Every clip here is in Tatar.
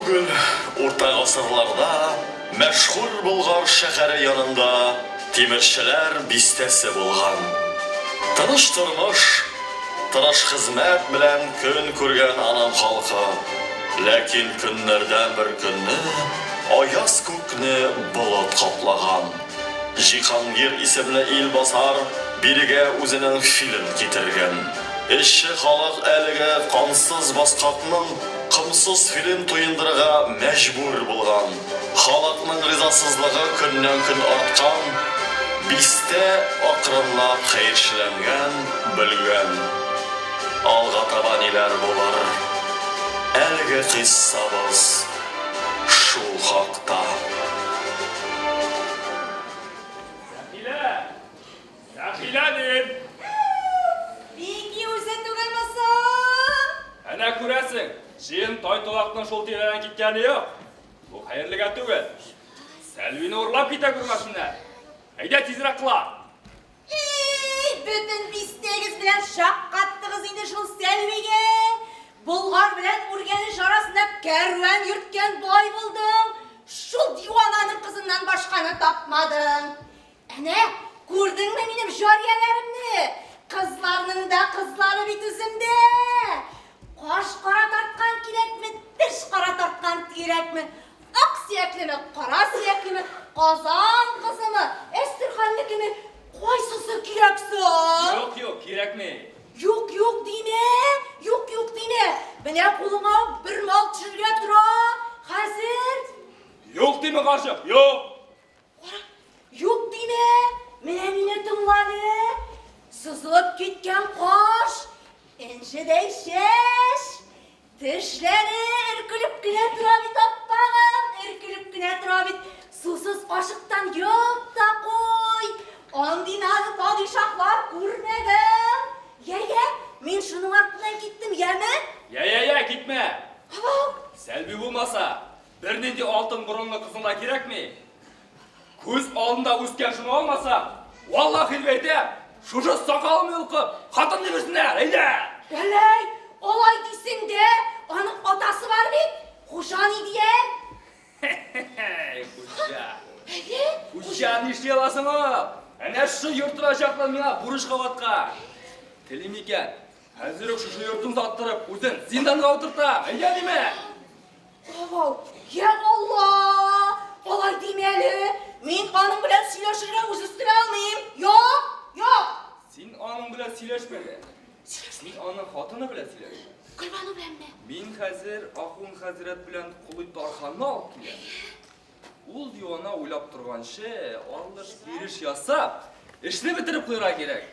Түгел, урта гасырларда мәшһүр Болгар шәһәре янында тимерчеләр бистәсе булган. Тыныч тормыш, тырыш хезмәт белән көн күргән аның халкы. Ләкин көннәрдән бер көнне аяз күкне болыт каплаган. Җиһангир исемле илбасар бирегә үзенең филен китергән. Эшче халык әлеге кансыз баскакның комсыз филен туендырырга мәҗбүр булган. Халыкның ризасызлыгы көннән-көн арткан, бистә акрынлап хәерчеләнгән, бөлгән. Алга таба ниләр булыр? Әлеге кыйссабыз шул хакта. Сәхилә! Сәхилә дим! Бики үзе түгелме соң? Әнә күрәсең, җыен Тайтолакның шул тирәдән киткәне юк. Бу хәерлегә түгел. Сәлвине урлап китә күрмәсеннәр. Әйдә тизрәк кыла. Эй, бөтен бистәгез белән шаккаттыгыз инде шул Сәлвигә. Болгар белән Үргәнеч арасында кәрван йөрткән бай булдың. Шул дивананың кызыннан башканы тапмадың. Әнә, күрдеңме минем җарияләремне? Кызларның да кызлары бит үземдә! Каш кара тарткан кирәкме, теш кара тарткан кирәкме? Ак сөяклеме, кара сөяклеме, Казан кызымы, Әстерханныкымы? Кайсысы кирәк соң? Юк, юк, кирәкми. Юк, юк димә, юк, юк димә. Менә кулыңа бер мал төшергә тора. Хәзер. Юк димә, карчык, юк. Кара, юк димә, менә мине тыңла әле. Сызылып киткән каш, энҗедәй чәч, тешләре өркелеп кенә тора бит, аппагым, өркелеп кенә тора бит. Сусыз кашыктан йот та куй. Андыйнаны падишаһлар күрмәгән. Я, я, мин шуның артыннан киттем, яме? Я, я, я, китмә. Абау. Сәлби булмаса, Бернинди алтын борынлы кызың да кирәкми. Күз алдында үскән шуны алмасаң, валлахи дип әйтәм, шушы сакалымны йолкып, хатын бирсеннәр, әйдә! Әләй, алай дисең дә, аның атасы бар бит, хуҗа ни дияр? Хе-хе-хе, хуҗа. Әйе. Хуҗа нишли аласың ул? Әнә шушы йортына чаклы миңа бурычка баткан. Телим икән, хәзер үк шушы йортын саттырып, үзен зинданга утыртам, әйдә диме? Абау, я Алла! Алай димә әле! Мин аның белән сөйләшергә үз өстемә алмыйм. Юк, юк! Син аның белән сөйләшмә дә. Син аның хатыны белән сөйләш. Гөлбану беләнме? Мин хәзер Ахун хәзрәт белән Колый Тарханны алып киләм. Ул дивана уйлап торганчы, алыш-биреш ясап, эшне бетереп куярга кирәк.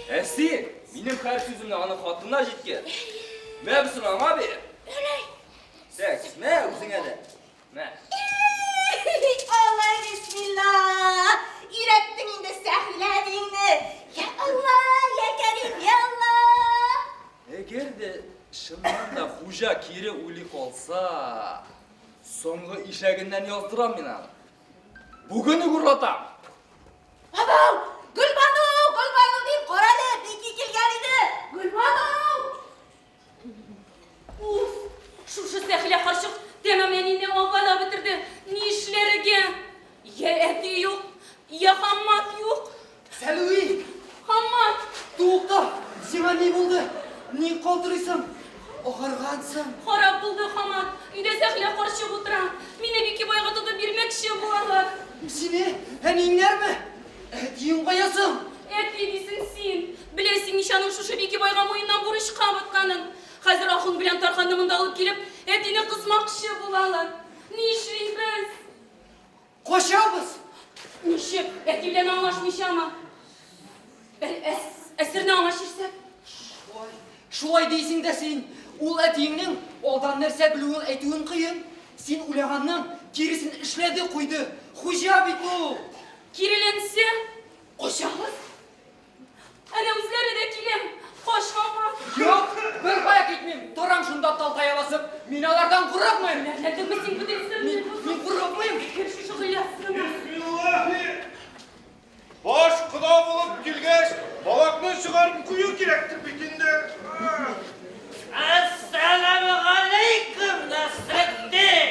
Ә син минем һәр сүземне аның хатынына җиткер. Мә, бусын аңа бир. Так, мә үзеңә дә. Мә. Алай бисмилла! Өйрәттең инде Сәхилә әбиеңне. Я Алла, я Кәрим, я Алла! Әгәр дә чыннан да хуҗа кире уйлый калса, Соңгы ишәгеннән яздырам мин аны. Бүген үк урлатам. Абау! Гөлбану! Гөлбану дим, карале, Бики килгән иде. Гөлбану! Уф! Шушы Сәхилә карчык тәмам әнине абалап бетерде. Нишләргә? Я әти юк, я Хаммат юк. Сәлви! Хаммат! Тукта! Сиңа ни булды? Ник калтырыйсың? Агаргансың. Харап булды, Хамат. Өйдә Сәхлә карчык утыра. Мине Бикебайга тотып бирмәкче булалар. Сине әниеңнәрме? Әтиең кая соң? Әти дисең син. Беләсең ич аның шушы Бикебайга муеннан бурычка батканын. Хәзер Ахун белән Тарханны монда алып килеп, әтине кысмакчы булалар. Нишлибез? Качабыз! Ничек? Әти белән аңлашмыйчамы? Әсерне аңа чишсәк? Шулай, шулай дисең дә син. Ул әтиеңнең алдан нәрсә белүен әйтүен кыен. Син уйлаганның киресен эшләде куйды. Хуҗа бит ул! Киреләнсә, качабыз. Әнә үзләре дә килә. Кач, мама. Юк, беркая китмим. Торам шунда талтая басып. Мин алардан курыкмыйм. Әрләдеңме син бөтен серне? Мин курыкмыйм. Кер шушы Гыйләсне. Бисмиллаһи! Баш кода булып килгәч, балакны чыгарып кую кирәктер бит инде. Әссәламегаләйкүм, Насретдин!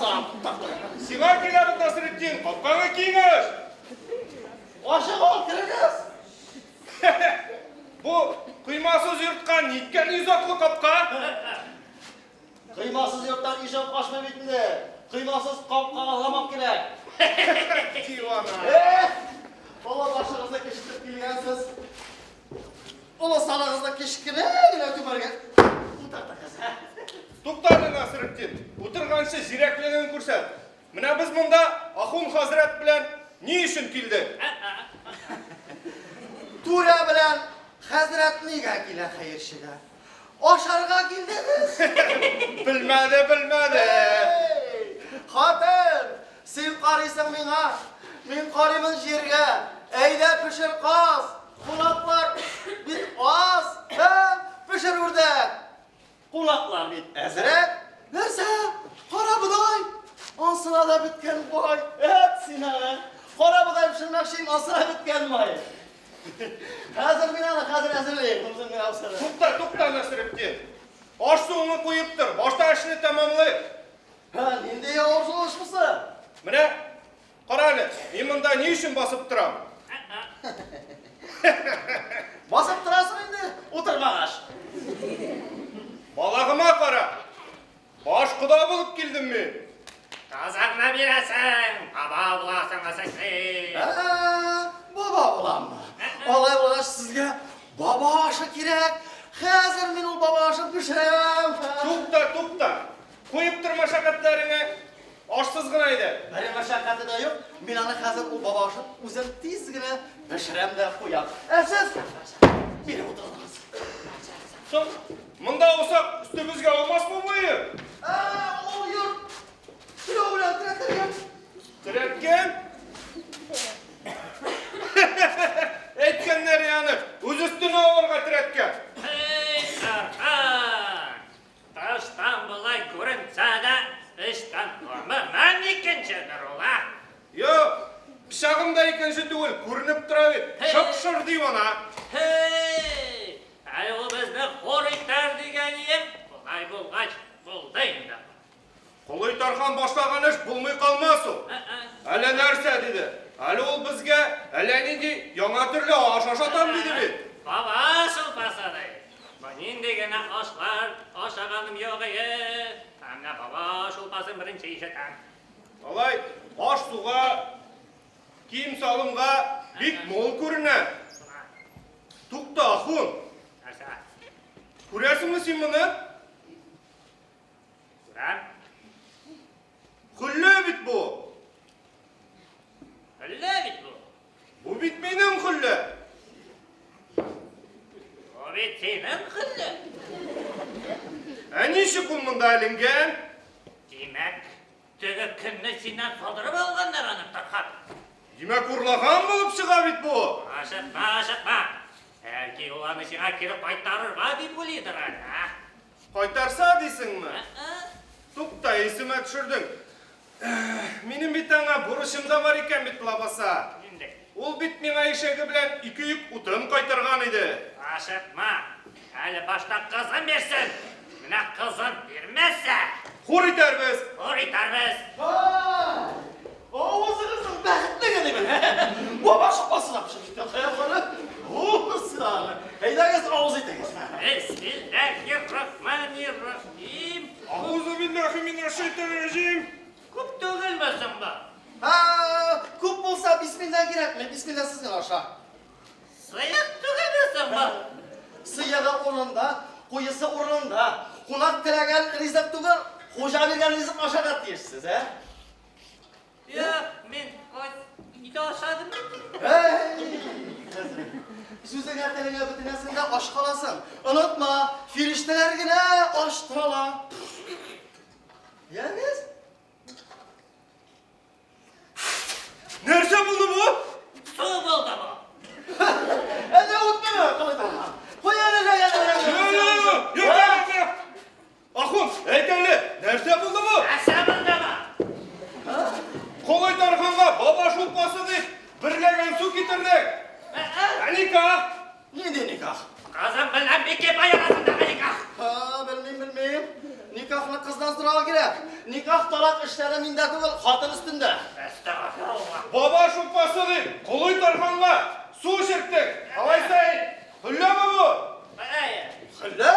Туктап. Сиңа киләбез, Насретдин, капкаңны киң ач! Ачык ул, керегез! Бу коймасыз йортка ниткән йозаклы капка? Коймасыз йорттан ишәү качмый бит инде. Коймасыз капкага замок кирәк. Дивана. Эх, олы башыгызны кечетеп килгәнсез. Олы салыгызны кечкенә генә түбәргә утыртыгыз. Тукта әле, Насретдин. Утырганчы зирәклегең күрсәт. Менә без монда Ахун хәзрәт белән ни өчен килдек? Түрә белән хәзрәт нигә килә хәерчегә? Ашарга килдегез? Белмәде, белмәде. Эй, хатын, син карыйсың миңа, мин карыймын җиргә. Әйдә пешер каз, кунаклар бит аз, ә, пешер үрдәк. Кунаклар бит әзрәк. Нәрсә? Карабодай! Ансына да беткән бай. Әт син аны. Карабодай пешермәкче идем, ансына беткән май. Хәзер мин аны хәзер әзерлим. Үзем генә алсana. Тукта, тукта, Насретдин. Аш суыңны куеп тор, башта эшне тәмамлыйк. Һә, нинди авыр эш бусы? Менә, кара әле, мин монда ни өчен басып торам? Басып торасың инде, утырмагач. Балагыма кара. Баш кода булып килдем мин. Казанны бирәсең, баба буласың асасин. Ә, баба буламмы? Алай булгач сезгә баба ашы кирәк. Хәзер мин ул баба ашын пешерәм. Тукта, тукта. Куеп тор мәшәкатьләреңне. Ашсыз гына әйдә. Бер мәшәкате дә юк. Мин аны хәзер ул баба ашын үзем тиз генә пешерәм дә куям. Ә сез биреп утырыгыз. Соң, монда усак өстебезгә аумасмы бу йорт? Ә, ул йорт берәү белән терәтелгән. Терәткән? Әйткәннәре аны үз өстенә авырга терәткән. Эй, Тархан! Тыштан болай күренсә дә, эчтән гомумән икенчедер ул, ә? Юк, пычагым да икенче түгел, күренеп тора бит. Шып-шыр дивана. Һей! Әле ул безне хур итәр дигән ием, болай булгач, булды инде. Колый Тархан башлаган эш булмый калмас ул. Әле нәрсә диде? Әле ул безгә әллә нинди яңа төрле аш ашатам диде бит. Баба шулпасы ди. Бу нинди генә ашлар ашаганым юк ие. Ә менә баба шулпасын беренче ишетәм. Алай аш-суга, кием-салымга бик мул күренә. Тукта, ахун. Нәрсә? Күрәсеңме син моны? Күрәм. Хөллә бит бу. Хөллә бит бу. Бу бит минем хөллә. Бу бит синең хөллә. Ә ничек ул монда эленгән? Димәк, теге көнне синнән салдырып алганнар аны, Тархан. Димәк, урлаган булып чыга бит бу. Ашыкма, ашыкма. Бәлки ул аны сиңа кире кайтарырга дип уйлыйдыр әле, ә? Кайтарса дисеңме? Тукта, исемә төшердең. Минем бит аңа бурычым да бар икән бит лабаса. Нинди? Ул бит миңа ишәге белән ике йөк утын кайтарган иде. Ашыкма. Әле башта кызын бирсен. Менә кызын бирмәсә. Хур итәрбез. Хур итәрбез. Авызыгызның бәхетлеге димен. Баба шулпасына пешеп җиткән кыярлары. Ул Әйдәгез, авыз итегез. Бисмилләһир-рахманир-рахим. Аузу билләһи минәш-шәйтанир-раҗим. Күп түгелме соң бу? Һа, күп булса бисмилла кирәкми, бисмилласыз гына аша. Сыек түгелме соң бу? Сыегы урынында, куесы урынында. Кунак теләгән ризык түгел, хуҗа биргән ризык ашарга тиешсез, ә? Юк, мин өйдә ашадым бит. Әй, хәзрәт, сүзеңә телеңә бетенәсең дә ач каласың. Онытма, фирештәләр генә ач торалар. Ягез? Нәрсә булды бу? Су булды бу. Әллә үтмиме, Кылый Тархан? Куй әле, әле, әле, әле. Юк, юк, юк. Ахун, әйт әле, нәрсә булды бу? Нәрсә булды бу? Колый Тарханга баба шулпасы дип берләгән су китердек. Ә никах? Нинди никах? Кызым белән Бикебай арасындагы никах. Ха, белмим, белмим. Никахны кыздан сорарга кирәк. Никах талак эшләре миндә түгел, хатын өстендә. Әстәгафирулла. Баба шулпасы дип, Колый Тарханга су эчерттек. Алайса әйт, хөлләме бу? Әйе. Хөллә?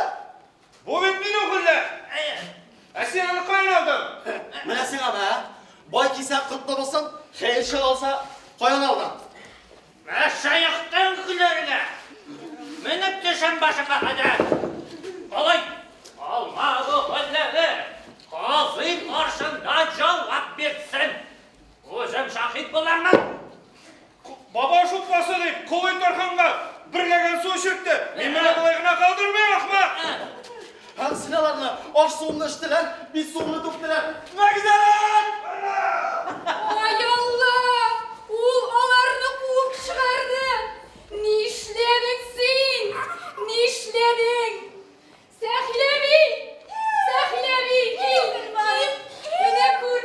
Бу бит минем хөллә. Әйе. Ә син аны каян алдың? Менә сиңа мә. Бай кисә котлы булсын, хәерче алса, каян алдың? Менә шәехтең көләргә. Менеп төшәм башыңа хәзрәт. Алай, алма бу хөлләне. Казый каршында җавап бирсен. Үзем шаһит буламын. Баба шулпасы дип, Колый Тарханга бер ләгән су эчертте. Мин моны болай гына калдырмыйм, ахмак! Һәм син аларны аш суымны эчтеләр, бит суымны түктеләр. Мәгзәрәт! Ай Алла! Ул аларны куып чыгарды! Нишләдең син? Нишләдең? Сәхилә әби! Сәхилә әби, кил, кил! Менә күр,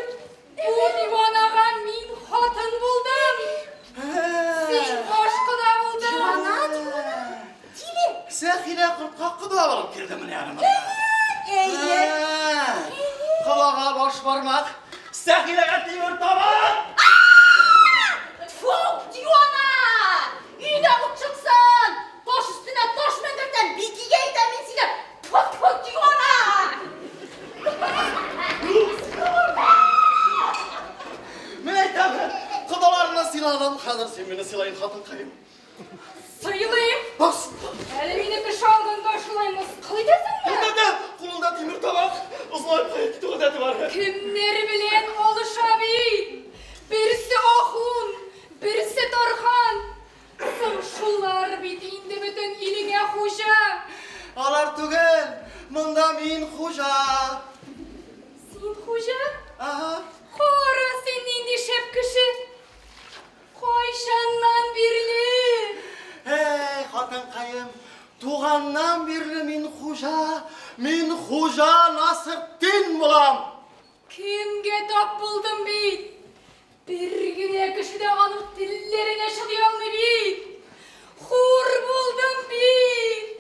бу диванага мин хатын булдым! Син баш кода булдың! Дивана, дивана, тиле. Сәхилә кортка кода булып килде менә әле монда. Әйе. Кодага баш бармак, Сәхиләгә тимер табак! Тфу, дивана! Өйдә ут чыксын! Таш өстенә таш менгертәм, бикигә әйтәм мин сине! Тфу, тфу, дивана! Мин әйтәм, кодаларны сыйладым, хәзер син мине сыйлаен, хатынкаем. Сыйлыйм! Бас! Әле мине кеше алдында шулай мыскыл итәсеңме? Кулында, кулында тимер табак, озынлап китү гадәте бар. Кемнәр белән алыша бит? Берсе ахун, берсе тархан. Соң шулар бит инде бөтен илеңә хуҗа. Алар түгел, монда мин хуҗа. Син хуҗа? Ага. Кара син нинди шәп кеше. Кайчаннан бирле? Эй, хатынкаем, туганнан бирле мин хуҗа, мин хуҗа Насыртдин булам. Кемгә тап булдым бит? Бер генә кеше дә аның телләренә чыдый алмый бит. Хур булдым бит.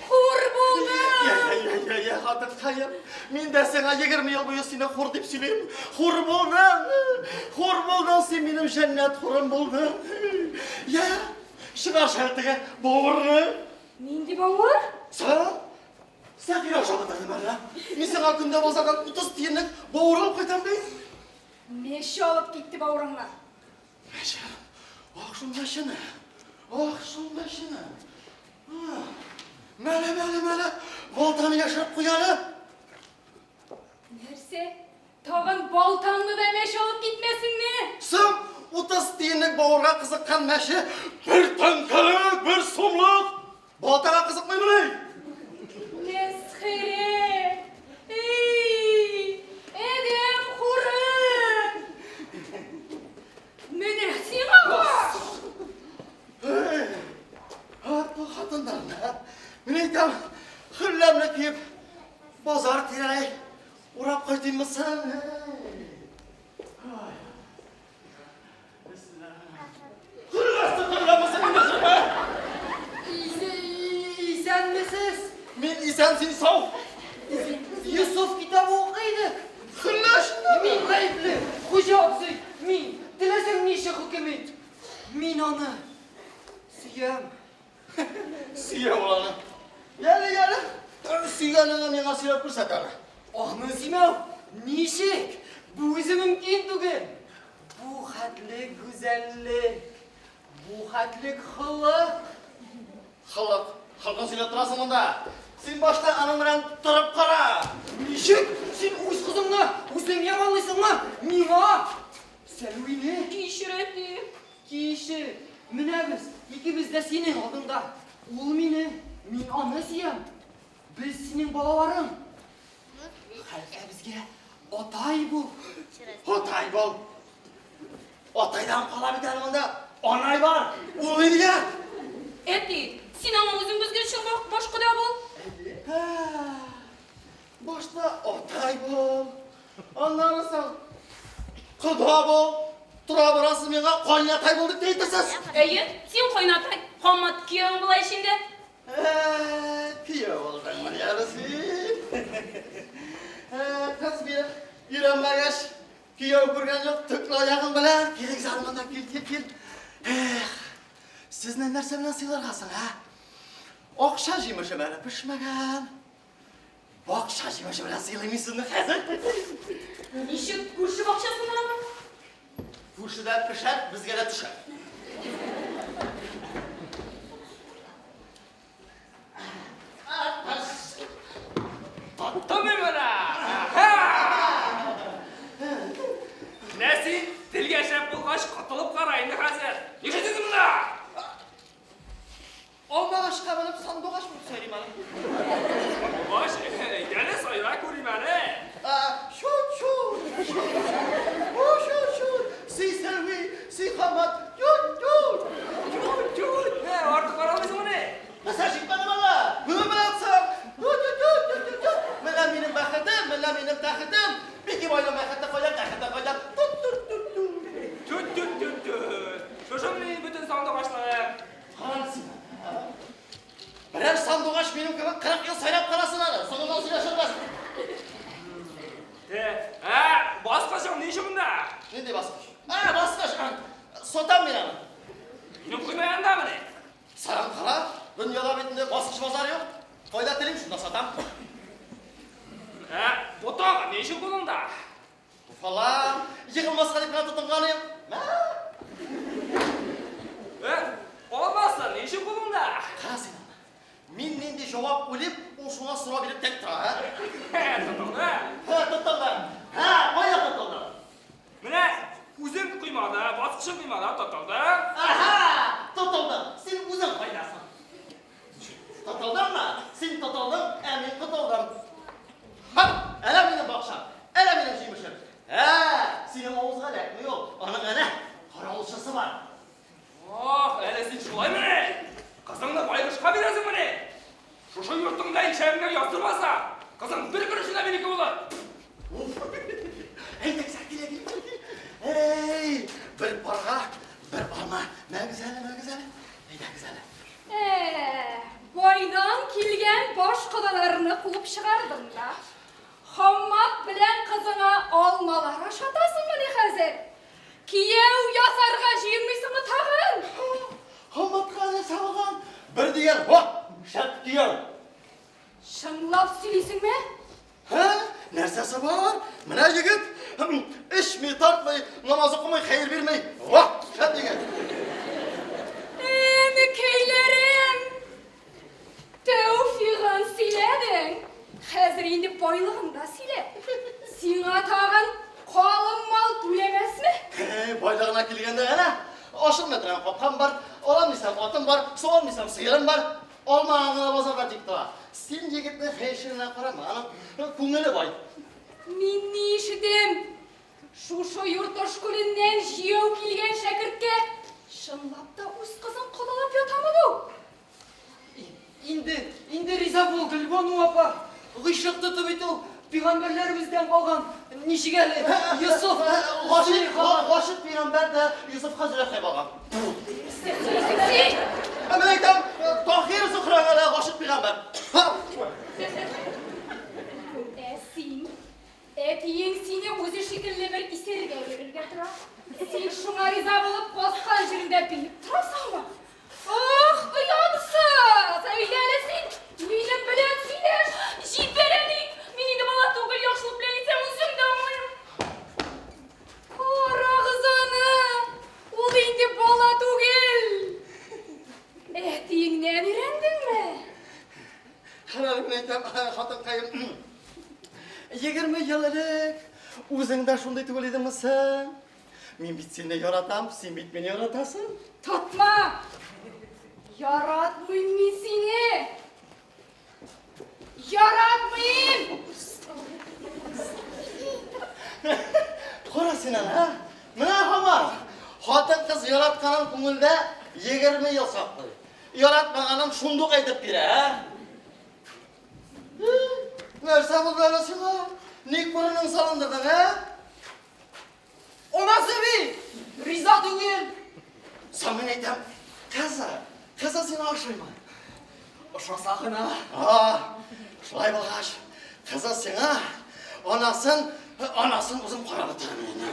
Хур булдым. Я, я, я, хатынкаем, мин дә сиңа 20 ел буе сине хур дип сөйлим. Хур булдың. Хур булдың, син минем җәннәт хурым булдың. Я, чыгар шәлтегә бавырны. Нинди бавыр? Сәл, Сәхирә ашап утырдым әллә? Мин сиңа көндә базардан 30 тиенлек бавыр алып кайтам бит. Мәче алып китте бавырыңны. Мәче. Ах, шул мәчене. Ах, шул мәчене. Мәле, мәле, мәле. Балтаны яшереп куй әле. Нәрсә? Тагын балтаңны да мәче алып китмәсенме? Соң, 30 тиенлек бавырга кызыккан мәче бер тәңкәлек, бер сумлык балтага кызыкмыймыни? Мәсхәрә! Эй, адәм хуры! Менә сиңа баш! Эй, ат бу хатыннарны. Мин әйтәм, хөлләмне киеп, базар тирәләй урап кайтыйммы соң? Ай. Хөлләсе, хөлләмесе, мине хөрмә! Исәнмесез? Мин исән, син сау. Йосыф китабы укый идек. Хөлләш! Мин гаепле, хуҗа абзый, мин. Теләсәң ничек хөкем ит. Мин аны сөям. Сөя ул аны. Яле, яле. Сөйгәнеңне миңа сөйләп күрсәт әле. Аны сөймәү ничек? Бу үзе мөмкин түгел. Бу хәтле гүзәллек, бу хәтлек холык. Холык. Холкын сөйләп торасың монда. Син башта аның белән торып кара. Ничек? Син үз кызыңны үзең яманлыйсыңмы? Миңа! Сәлвине! Кичер, әти. Кичер. Менә без, икебез дә синең алдыңда. Ул мине, мин аны сөям. Без синең балаларың. Хәлфә безгә атай бул. Атай бул. Атайдан кала бит әле монда. Анай бар. Ул ни дигән? Әти, син аңа үзең безгә чын баш кода бул. Башта атай бул. Аннары соң кода бул. Тора барасыз миңа кайнатай бул дип тә әйтәсез. Әйе, син кайнатай. Камат киявең була ич инде. Ә, кияү булдың менә әле син. Ә, кыз биреп. Өйрәнмәгәч, кияү күргән юк, төкле аягың белән. Килегез әле монда, кил, кил, кил. Эх, сезне нәрсә белән сыйларга соң, ә? Акча җимешем әле пешмәгән. Бакча җимеше белән сыйлыйм мин сезне хәзер. Ничек күрше бакчасыннанмы? Күршедә пешәр, безгә дә төшәр. Тоттым мин моны! Менә син телгә шәп булгач, котылып кара инде хәзер. Нишлисең монда? Алмагачка менеп сандугач булып сайрыйм әле. Сандугач? Әйдә сайра күрим әле. Чут, чут, чут, чут, чут, си сәлви, си хамат, чут, чут. Чут, чут, ә, артык бара алмыйсыңмыни? Нәрсә җитмәде миңа? Бүген менә атсам, чут, чут, чут, чут, чут. Менә минем бәхетем, менә минем тәхетем. Бики байның бәхете кайда, тәхете кайда? Тут, тут, тут, тут. Чут, чут, чут, чут. Шушымыни бөтен сандугачлык? Берәр сандугач минем кебек 40 ел сайрап карасын әле, соңыннан сөйләшербез. Ә, ә, баскычың ни өчен монда? Нинди баскыч? Ә, баскыч. Сатам мин аны. Минем койма янындамыни? Саран кара, дөньяда бит инде баскыч базары юк. Кайда телим, шунда сатам. Ә, ботагы ни өчен кулыңда? Туфалам, егылмаска дип кенә тотынган идем. Мә! Ә, алмасы ни өчен кулыңда? Кара син аны. Мин нинди җавап уйлыйм, ул шуңа сорау биреп тик тора, ә? Һә, тотынды. Һә, тотынды. Һә, кая тотынды? Менә үзең коймада, баскычың коймада тотылды. Әһә, тотылды. Син үзең кайдасың? Тотылдыңмы? Син тотылдың, ә мин котылдым. Һа, әнә минем бакчам, әнә минем җимешем. Ә, синең авызга эләкми ул. Аның әнә каравылчысы бар. Ох, әле син шулаймыни? Кызыңны байгышка бирәсеңмени? Шушы йортыңда ишәгеңә яздырмаса, кызың бер керешендә минеке булыр. Әйдәгез, килә, килә, килә. Әй, бер парга, бер алма. Мәгез әле, мәгез әле. Әйдәгез әле. Ә, байдан килгән баш кодаларны куып чыгардың да. Хаммат белән кызыңа алмалар ашатасыңмыни хәзер? Кияү ясарга җыенмыйсыңмы тагын? Хамматка нәрсә булган? Бер дигән, һо, шәп кияү. Чынлап сөйлисеңме? Һә, нәрсәсе бар? Менә егет, эчми, тартмый, намаз укымый, хәер бирми. Ва, шәп егет. Энекәйләрем! Тәүфигын сөйләдең. Хәзер инде байлыгын да сөйлә. Сиңа тагын калым мал түләмәсме? Э, байлыгына килгәндә әнә, ашым торган капкам бар, алам дисәм атым бар, суам дисәм сыерым бар. Алмаган гына базарда тик тора. Син егетнең хәерчелегенә карама, аның күңеле бай. Мин ни ишетәм? Шушы Юртыш күленнән җияү килгән шәкерткә чынлап та үз кызын кодалап ятамы бу? Инде, инде риза бул, Гөлбану апа. Гыйшык тоту бит ул пигамбәрләребездән калган. Ничек әле Йосыф, Гашыйк, гашыйк пигамбәр дә Йосыфка Зөләйха булган. Нәрсә сөйлисең син? Ә мин әйтәм, Таһир Зөһрәгә дә гашыйк пигамбәр. Ә син? Әтиең сине үзе шикелле бер исәргә бирергә тора. Син шуңа риза булып баскан җиреңдә биеп торасыңмы? Ох, оятсыз! Әйдә әле син, минем белән сөйләш! Җибәр әни! Мин инде бала түгел, яхшылык белән әйтсәм, үзем дә аңлыйм. Карагыз аны! Ул инде бала түгел! Әтиеңнән өйрәндеңме? Хәләл мин әйтәм, хатынкаем. 20 ел элек үзең дә шундый түгел идеңме соң? Мин бит сине яратам, син бит мине яратасың. Тотма! Яратмыйм мин сине! Яратмыйм! Кара син аны, ә? Менә һаман хатын-кыз яратканын күңелдә 20 ел саклый. Яратмаганын шундук әйтеп бирә, ә? Нәрсә булды әле сиңа? Ник борының салындырдың, ә? Анасы бит риза түгел. Соң мин әйтәм, кызы, кызы сиңа ошыймы? Ошаса гына. А, шулай булгач, кызы сиңа анасын Анасын үзем карап бетерермен инде.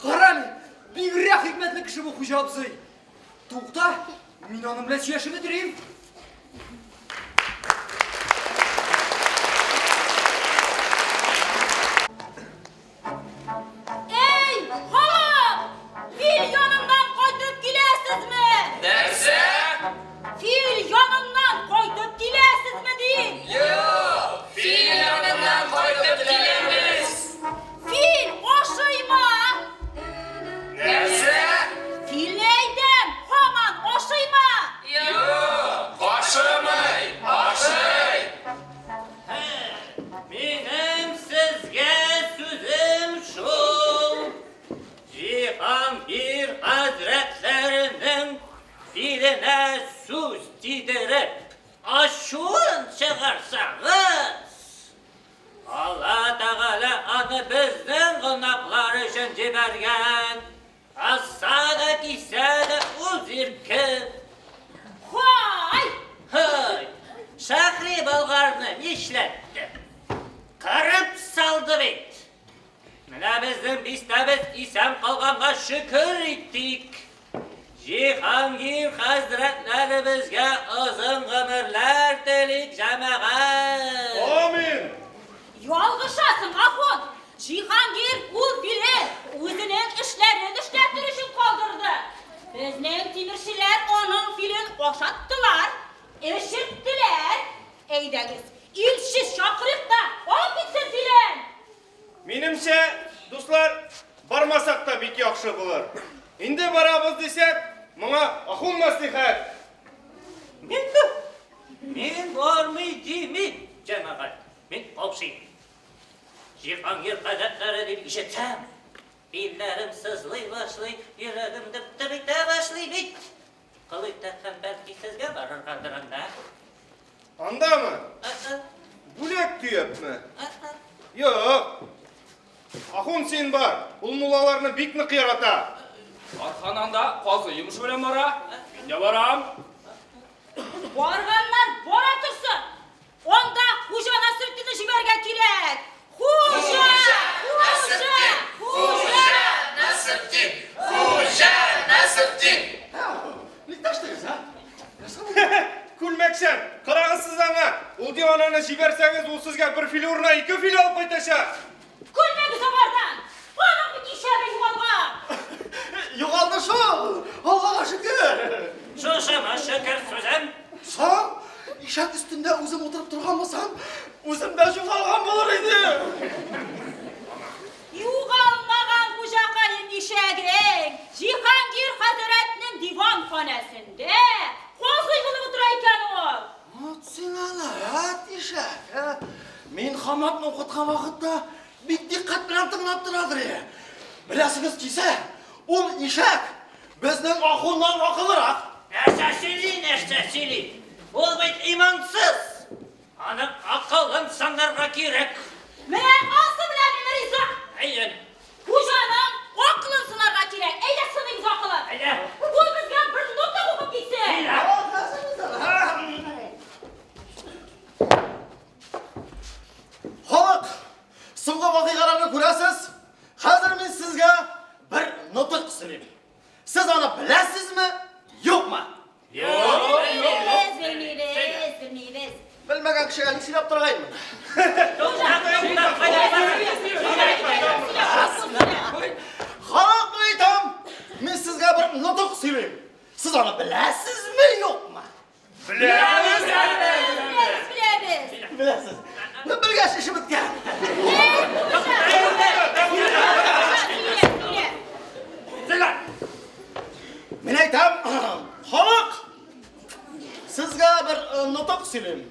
Кара әле, бигрәк хикмәтле кеше бу хуҗа абзый. Тукта, мин аның белән сөйләшеп бетерим. Эй, халык! Фил яныннан кайтып киләсезме? Нәрсә? Фил яныннан кайтып киләсезме дим? Юк, фил яныннан кайтып киләбез. Фил ашыймы? Нәрсә? Филне әйтәм, һаман ашыймы? Юк, ашымый, ашый. Минем сезгә сүзем шул. Җиһангир хәзрәтләренең филенә сүз тидереп, ачуын чыгарсагыз, Алла Тәгалә аны безнең гөнаһлар өчен җибәргән. Асса да, кисә дә үз ирке. Һай! Һай! Шәһри Болгарны нишләтте? Кырып салды бит. Менә безнең бистәбез исән калганга шөкер итик. Җиһангир хәзрәтләребезгә озын гомерләр телик, җәмәгать! Амин! Ялгышасың, ахун! Җиһангир ул филе үзенең эшләрен эшләтер өчен калдырды. Безнең тимерчеләр аның филен ашаттылар, эчерттеләр. Әйдәгез, илче чакырыйк та, алып китсен филен! Минемчә, дуслар, бармасак та бик яхшы булыр. Инде барабыз дисәк, моңа ахун мәслихәт. Мин Мин бармый димим, җәмәгать. Мин каушыйм. Җиһангир хәзрәтләре дип ишетсәм, билләрем сызлый башлый, йөрәгем дөп-дөп итә башлый бит. Кыл итәсәм, бәлки сезгә барыргадыр анда. Андамы? Бүләк төяпме? Юк. Ахун син бар. Ул муллаларны бик нык ярата. Тархан анда казый йомышы белән бара. Мин дә барам. Барганнар бара торсын. Анда Хуҗа Насретдинны җибәрергә кирәк. Хуҗа! Хуҗа! Хуҗа! Насретдин! Хуҗа Насретдин! Ник ташлыйбыз, а? Күлмәкчән, карагыз сез аңа! Ул дивананы җибәрсәгез, ул сезгә бер фил урынына ике фил алып кайтачак. Күлмәгез аңардан! Аның бит ишәге югалган! Югалды шул! Аллага шөкер! Шушымы шөкер сүзем? Соң, ишәк өстендә үзем утырып торган булсам, үзем дә югалган булыр идем. Югалмаган хуҗакаем ишәгең Җиһангир хәзрәтнең диванханәсендә казый булып утыра икән ул. Вот сиңа ләт ишәк, ә? Мин Хаматны укыткан вакытта бик дикъкать белән тыңлап торадыр иде. Беләсегез килсә, ул ишәк безнең ахуннан акыллырак. Нәрсә сөйли, нәрсә сөйли? Ул бит имансыз. Аның акылын сынарга кирәк. Менә ансы белән мин риза. Әйе. Хуҗаның акылын сынарга кирәк. Әйдә сыныйбыз акылын. Әйдә. Ул безгә бер нота укып китсен. Халык, соңгы вакыйгаларны күрәсез. Хәзер мин сезгә бер нотык сөйлим. Сез аны беләсезме, юкмы? Белмибез, белмибез, белмибез. Белмәгән кешегә ни сөйләп торырга инде? Халык мин әйтәм, мин сезгә бер нотык сөйлим. Сез аны беләсезме, юкмы? Беләбез! Беләбез, беләбез. Беләсез. Ну, белгәч эше беткән. Сөйлә, сөйлә. Мин әйтәм, халык, сезгә бер нотык сөйлим.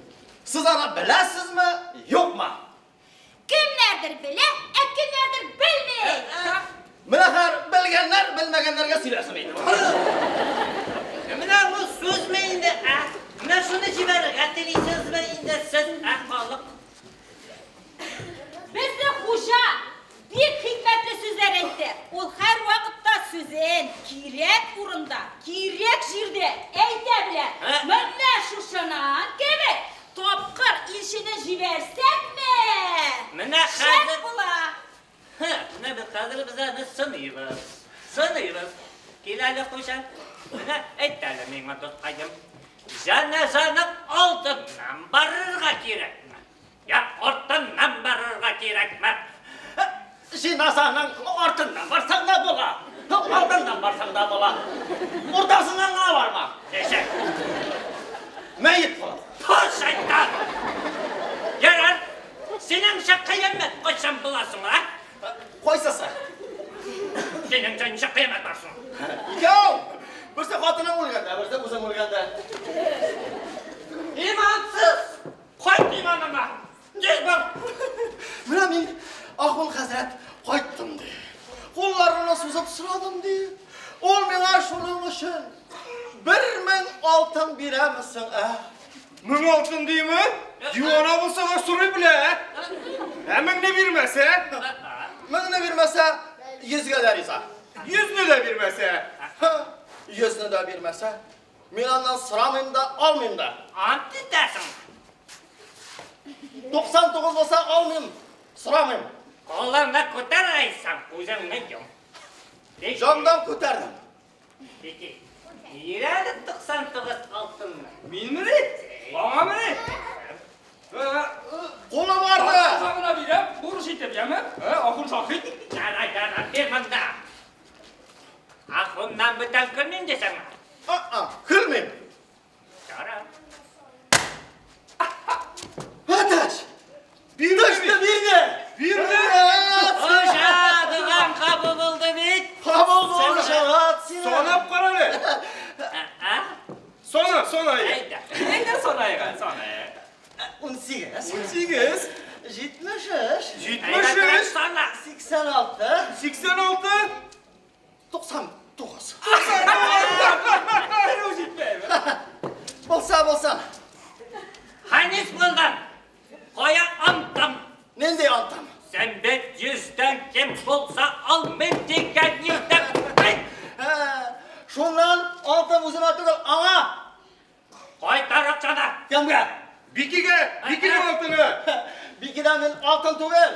Сез аны беләсезме, юкмы? Кемнәрдер белә, ә кемнәрдер белми. Менә хәзер белгәннәр белмәгәннәргә сөйләсен инде. Менә бу сүзме инде, ә? Менә шуны җибәрергә телисезме инде сез, ә, халык? Безнең хуҗа бик хикмәтле сүзләр әйтте. Ул һәрвакытта сүзен кирәк урында, кирәк җирдә әйтә белә. Менә шушының кебек тапкыр илчене җибәрсәкме? Менә Шәп хәзер була. Һы, менә без хәзер без аны сыныйбыз. Сыныйбыз. Кил әле, хуҗа. Менә әйт әле миңа, дускаем. Җеназаның алдыннан барырга кирәкме? Я артыннан барырга кирәкме? Җеназаның артыннан барсаң да була, алдыннан барсаң да була. Уртасыннан гына барма. Ничек? Мәет була. Фу, шайтан! Ярар, синеңчә кыямәт кайчан була соң, а? Кайсысы? Синеңчә ничә кыямәт бар соң? Икәү! Берсе хатының үлгәндә, берсе үзең үлгәндә. Имансыз! Кайт иманыңа! Тиз бул! Менә мин Ахун хәзрәт кайттым ди. Кулларымны сузып сорадым ди. Ул миңа шуның өчен 1000 алтын бирәме соң, ә? 1000 алтын диме? Дивана булса да сорый белә, ә? Ә меңне бирмәсә? Меңне бирмәсә, йөзгә дә риза. Йөзне дә бирмәсә? Һа, йөзне дә бирмәсә, мин аннан сорамыйм да, алмыйм да. Ант итәсең? 99 булса алмыйм, сорамыйм. Кулыңны күтәр әйтсәң, күзеңне йом. Җандан күтәрдем. Пеки, бир әле 99 алтынны. Минмени? Аңамыни? Кулым арды! Сага гына бирәм, бурыч итеп, яме? Ахун шаһит. Ярар, ярар, бир монда. Ахуннан бүтән көлмим дисеңме? А-а, көлмим. Ярар. Әтәч! Бирде, бирде! Бирде! Хуҗа, догам кабул булды бит. Кабул булды, шагат сине! Санап кара әле. А? Сана, сана әйдә. Әйдә. Әйдә санайык, әле, санайык. 18. 18. 73. 73. Сана. 86. 86. 99. Бер җитмәйме? Булса, булса. Хәнис булган. Кая антым? Нинди антым? Син бит йөздән ким булса алмыйм дигән идең бит. Ә, шуннан алтын үземә түгел, аңа. Кайтар акчаны. Кемгә? Бикигә, Бикинең алтыны. Бикидән мин алтын түгел,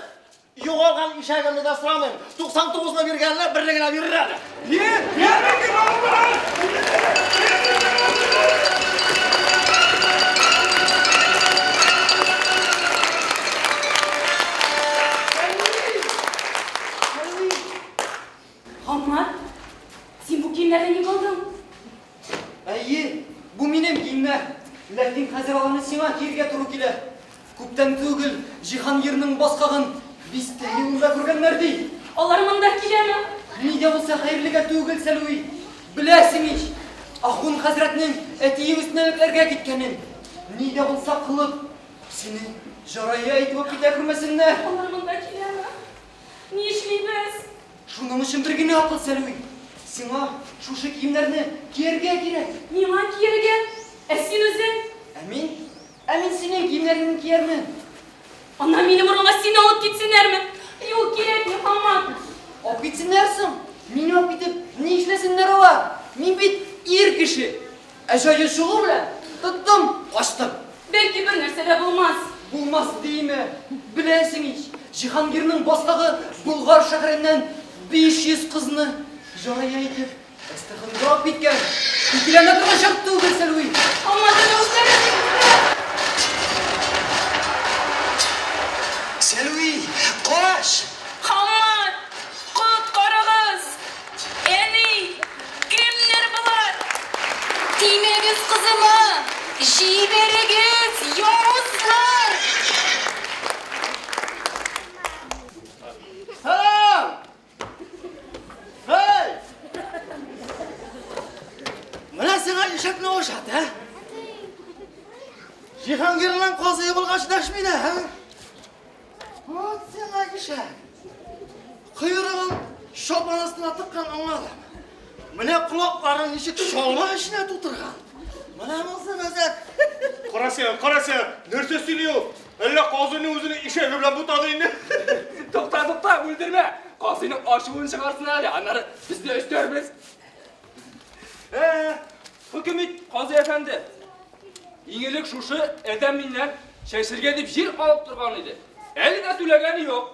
югалган ишәгемне дә сорамыйм. 99-ны биргәнне берне генә бирер әле. Бир, бир Бикинең алтынын. Хаммат, син бу киемнәрне ник алдың? Әйе, бу минем киемнәр. Ләкин хәзер аларны сиңа киергә туры килә. Күптән түгел Җиһангирның баскагын бистә юлында күргәннәр ди. Алар монда киләме? Ни дә булса хәерлегә түгел, Сәлүи. Беләсең ич, Ахун хәзрәтнең әтиең өстенә этләргә киткәнен. Ни дә булса кылып, сине җарая итеп алып китә күрмәсеннәр. Алар монда киләме? Нишлибез? Шуның өчен бер генә акыл, Сәлүи. Сиңа шушы киемнәрне кияргә кирәк. Миңа кияргә? Ә син үзең? Ә мин? Ә мин синең киемнәреңне киярмен. Аннан минем урынга сине алып китсеннәрме? Юк, кирәкми, Хаммат. Алып китсеннәр соң. Мине алып китеп, ни эшләсеннәр алар? Мин бит ир кеше. Ә җае чыгу белән тоттым, качтым. Бәлки бер нәрсә дә булмас. Булмас димә. Беләсең ич, Җиһангирның баскагы Болгар шәһәреннән 500 кызны җария итеп, Әстерханга алып киткән. Икеләнә торган чак түгел, Сәлви. Хаммат, үзләре Сәлви, кач! Хаммат, коткарыгыз! Әни, кемнәр болар? Тимәгез кызыма! Җибәрегез, явызлар! Сәлам! Һей! Менә сиңа ишәкне ашат, ә? Җиһангирның казые булгач дәшми дә, ә? Вот сиңа ишәк. Койрыгын чапан астына тыккан аңладым. Менә колакларын ничек чалма эченә тутырган. Менә монысы мәзәк. Кара син, кара син, нәрсә сөйли ул? Әллә казыйның үзенең ишәге белән бутады инде? Тукта, тукта, бүлдермә. Казыйның ачуын чыгарсын әле, аннары без дә өстәрбез. Ә, хөкем ит, казый әфәнде. Иң элек шушы адәм миннән чәчергә дип җир алып торган иде. Әле дә түләгәне юк.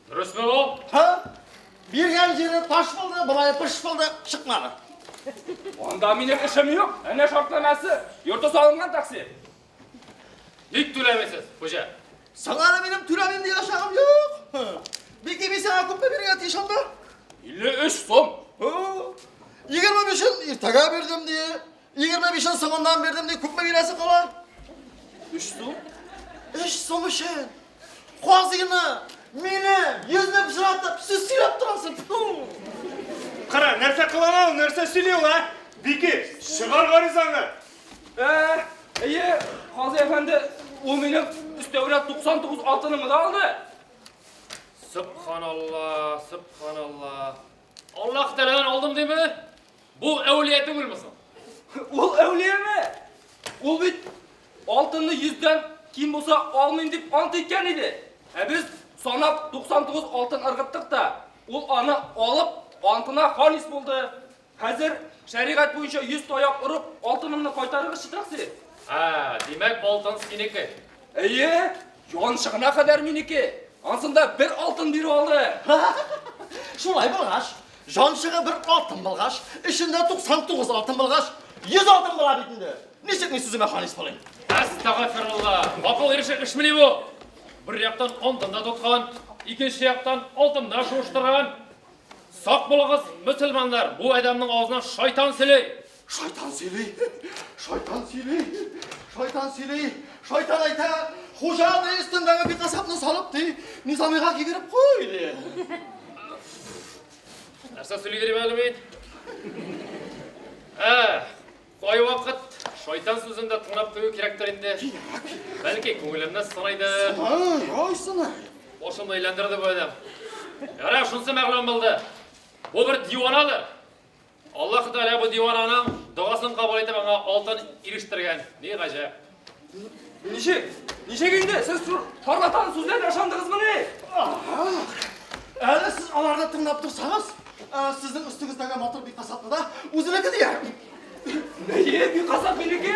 Дөресме бу? Һа? Биргән җире таш булды, болай пыш булды, чыкмады. Анда минем эшем юк. Әнә шартнамәсе, йорты салынган такси. Ник түләмисез, хуҗа? Соң әле минем түләмим дигән чагым юк. Бики, мин сиңа күпме бирергә тиеш анда? 53 сум. 25-ен иртәгә бирдем ди. 25-ен соңыннан бирдем ди. Күпме бирәсе кала? 3 сум. 3 сум өчен. Казыйны, мине йөзне пычратып, сүз сөйләп торасың. Фу! Кара, нәрсә кылана ул, нәрсә сөйли ул, ә? Бики, чыгар гаризаңны. Ә, әйе, Казый әфәнде, ул минем өстәвенә 99 алтынымны да алды. Сөбханалла, сөбханалла. Аллаһ Тәгаләдән алдым диме? Бу әүлия түгелме соң? Ул әүлияме? Ул бит алтынны йөздән ким булса алмыйм дип ант иткән иде. Ә без санап 99 алтын ыргыттык та, ул аны алып, антына халис булды. Хәзер шәригать буенча 100 таяк орып, алтынымны кайтарыгызчы, тәкъсир. Ә, димәк, алтын синеке. Әйе, янчыгына кадәр минеке. Ансында бер алтын биреп алды. Шулай булгач, җанчыгы бер алтын булгач, эчендә 99 алтын булгач, 100 алтын була бит инде. Ничек мин сүземә ханис булыйм? Әстәгъфирулла. Акыл ирешер эшмени бу? Бер яктан антын да тоткан, икенче яктан алтын да шуыштырган. Сак булыгыз, мөселманнар, бу адәмнең авызыннан шайтан сөйли. Шайтан сөйли, шайтан сөйли, шайтан сөйли, шайтан әйтә, хуҗа ди өстендәге бикасапны салып ди, Низамига кигереп куй ди. Нәрсә сөйли дим әле мин? Ә, кайвакыт шайтан сүзен дә тыңлап кую кирәктер инде. Бәлки күңелемне сынайдыр. Сынай, ай сынай. Башымны әйләндерде бу адәм. Ярар, шунысы мәгълүм булды. Бу бер диванадыр. Аллаһ Тәгалә бу дивананың догасын кабул итеп, аңа алтын ирештергән. Ни гаҗәп. Ничек? Ничек инде? Сез шарлатан сүзләргә ышандыгызмыни? Әле сез аларны тыңлап торсагыз, сезнең өстегездәге матур бикасапны да үзенеке дияр. Әйе, бикасап минеке.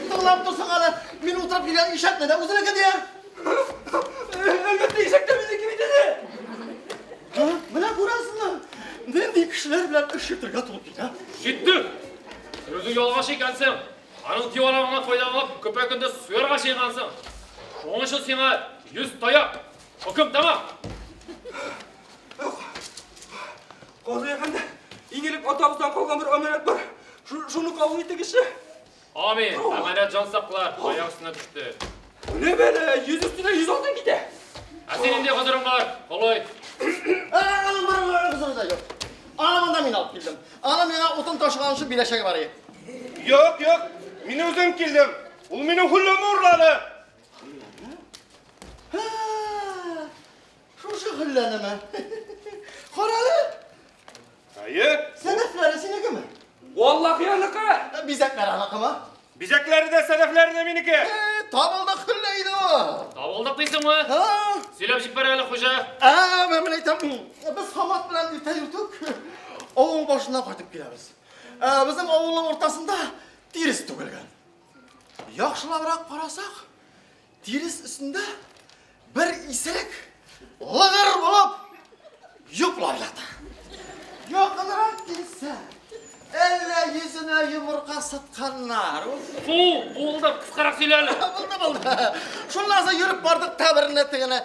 Тыңлап торсаң әле, мин утырып килгән ишәкне дә үзенеке дияр. Әлбәттә, ишәк тә минеке бит инде. Менә күрәсезме, нинди кешеләр белән эш итәргә туры килә. Җитте! Син үзең ялгыш икәнсең. Аның диваналыгыннан файдаланып, көпә-көндез суярга җыенгансың. Шуның өчен сиңа 100 таяк. Хөкем тәмам. Казый әфәнде, иң элек атабыздан калган бер әманәт бар. Шуны кабул итегезче. Амин. Әманәт җан саклар, аяк өстенә төште. Менә бәлә, йөз өстенә йөз алтын китә. Ә син нинди гозерең бар, Колый? Аның бер гозере дә юк. Аны монда мин алып килдем. Аны миңа утын ташыган өчен бирәчәге бар иде. Юк, юк, мин үзем килдем. Ул минем хөлләмне урлады. Шушы хөлләнеме? Карале. Әйе. Сәдәфләре синекеме? Валлахи аныкы. Бизәкләре аныкымы? Бизәкләре дә, сәдәфләре дә минеке. Табылдык хөллә иде ул. Табылдык дисеңме? Һа. Сөйләп җибәр әле, хуҗа. Ә, мен менә әйтәм, без Хамат белән иртә иртүк авыл башыннан кайтып киләбез. Ә, безнең авылның уртасында тирес түгелгән. Яхшылабрак карасак, Тирес өстендә бер исерек лыгыр булып йоклап ята. Якынрак килсә, әллә йөзенә йомырка сытканнар. Фу, булды, кыскарак сөйлә әле. Булды, булды. Шуннан соң йөреп бардык та берне тегене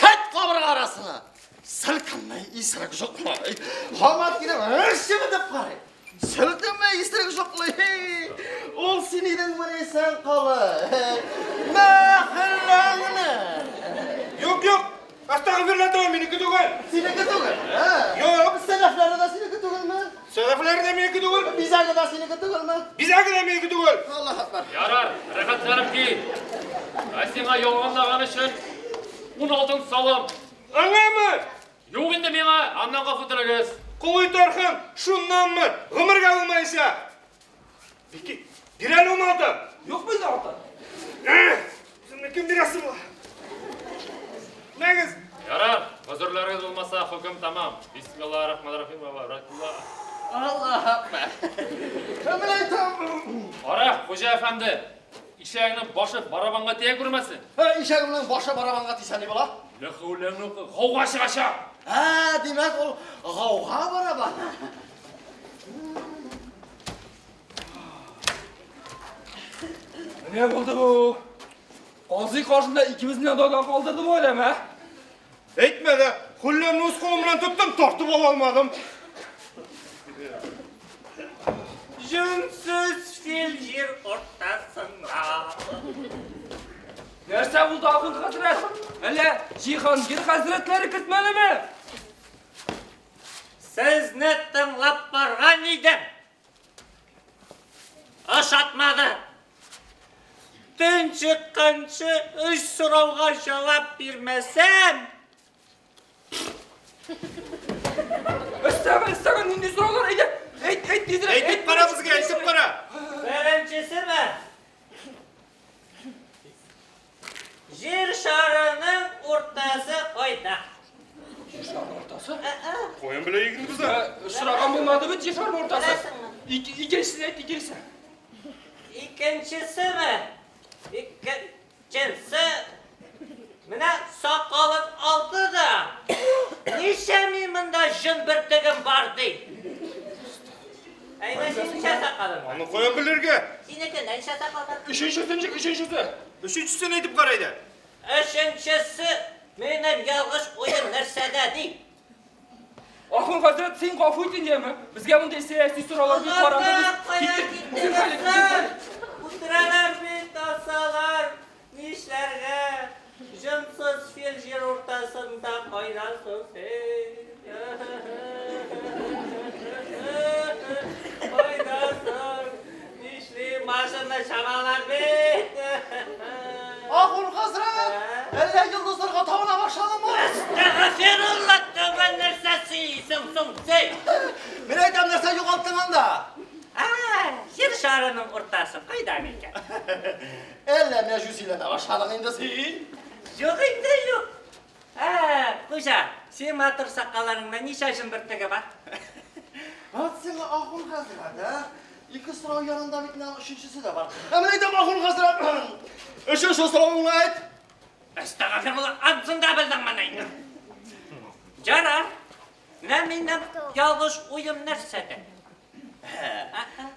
хәт кабырга арасына. Селкенмәй, исерек йоклый. Һаман килеп, чебетеп карый. Селкенмә, исерек жоклый. Ул син идеңмени сән калы? Мәхәлләңне. Юк, юк. Астагфирулла түгел, минеке түгел. Синеке түгел. Юк. Сәләфләре дә синеке түгелме? Сәләфләре дә минеке түгел. Бизәге дә синеке түгелме? Бизәге дә минеке түгел. Аллаһ акбар. Ярар, рәхәтләнеп ки. Ә сиңа ялганлаган өчен ун алтын салым. Аңамы? Юк инде миңа, аннан гафу теләгез. Колый Тархан, шуннанмы? Гомергә булмаенча. Бики, бир әле ун алтын. Юк бездә алтын. Үземне кем бирәсе була? Мәгез. Ярар, гозерләрегез булмаса, хөкем тәмам. Бисмилла рахман рахим ва баракулла. Аллаһ акбар. Менә әйтәм. Кара, хуҗа әфәнде, Ишәгеңнең башы барабанга тия күрмәсен. Ә, ишәгемнең башы барабанга тисә ни була? Ләхәүләңне укы, гауга чыгачак. Ә, димәк, ул гауга барабан. Менә булды бу. Казый каршында икебезне дә дада калдырды бу адәм, ә? Әйтмә дә, хөлләмне үз кулым белән тоттым, тартып ала алмадым. Җүнсез фил җир уртасында. Нәрсә булды, ахун хәзрәт? Әллә Җиһангир хәзрәтләре кертмәдеме? Сезне тыңлап барган идем. Ошатмады. Төн чыкканчы өч сорауга җавап бирмәсәм, Өстәге, өстәге нинди сораулар? Әйдә, әйт, әйт тизрәк. Әйтеп кара безгә, әйтеп кара. Беренчесеме? Җир шарының уртасы кайда? Җир шарының уртасы? Каян белә егетне без? Очраган булмады бит җир шарының уртасы. Беләсеңме? Икенчесен әйт, икенчесе. Икенчесеме? Икенчесе менә сакалын алды да. Ничә мин монда җон бөртегем бар ди. Әйдә, син ничә сакалың бар? Аны каян белергә? Синеке ничә сакал бар? Өченчесе ничек, өченчесе? Өченчесен әйтеп кара әйдә. Өченчесе, минем ялгыш уем нәрсәдә ди. Ахун хәзрәт, син гафу ит инде, яме. Безгә мондый сәяси сораулар бик караңгы. Аларда кая Киттек. киттегез? Үтерәләр бит, асалар. Нишләргә? Җансыз фил җир уртасында кайдасың син? Кайдасың? Нишлим, башымны чабалар бит. Ахун хәзрәт, әллә йолдызларга табына башладыңмы? Әстәгъфирулла, тәүбә нәрсә сөйлисең соң син? Мин әйтәм, нәрсә югалттың анда? Ә, җир шарының уртасы кайда микән? Әллә мәҗүсиләнә башладың инде син? Юк инде, юк. Ә, Хуҗа, син матур сакалларыңда ничә җен бөртеге бар? Вот сиңа Ахун хәзрәт, ә? Ике сорау янында бит менә өченчесе дә бар. Ә менә әйтәм Ахун хәзрәт. Өченче соравыңны әйт. Әстәгъфирулла, анысын да белдең менә инде. Ярар. Менә минем ялгыш уем нәрсәдә?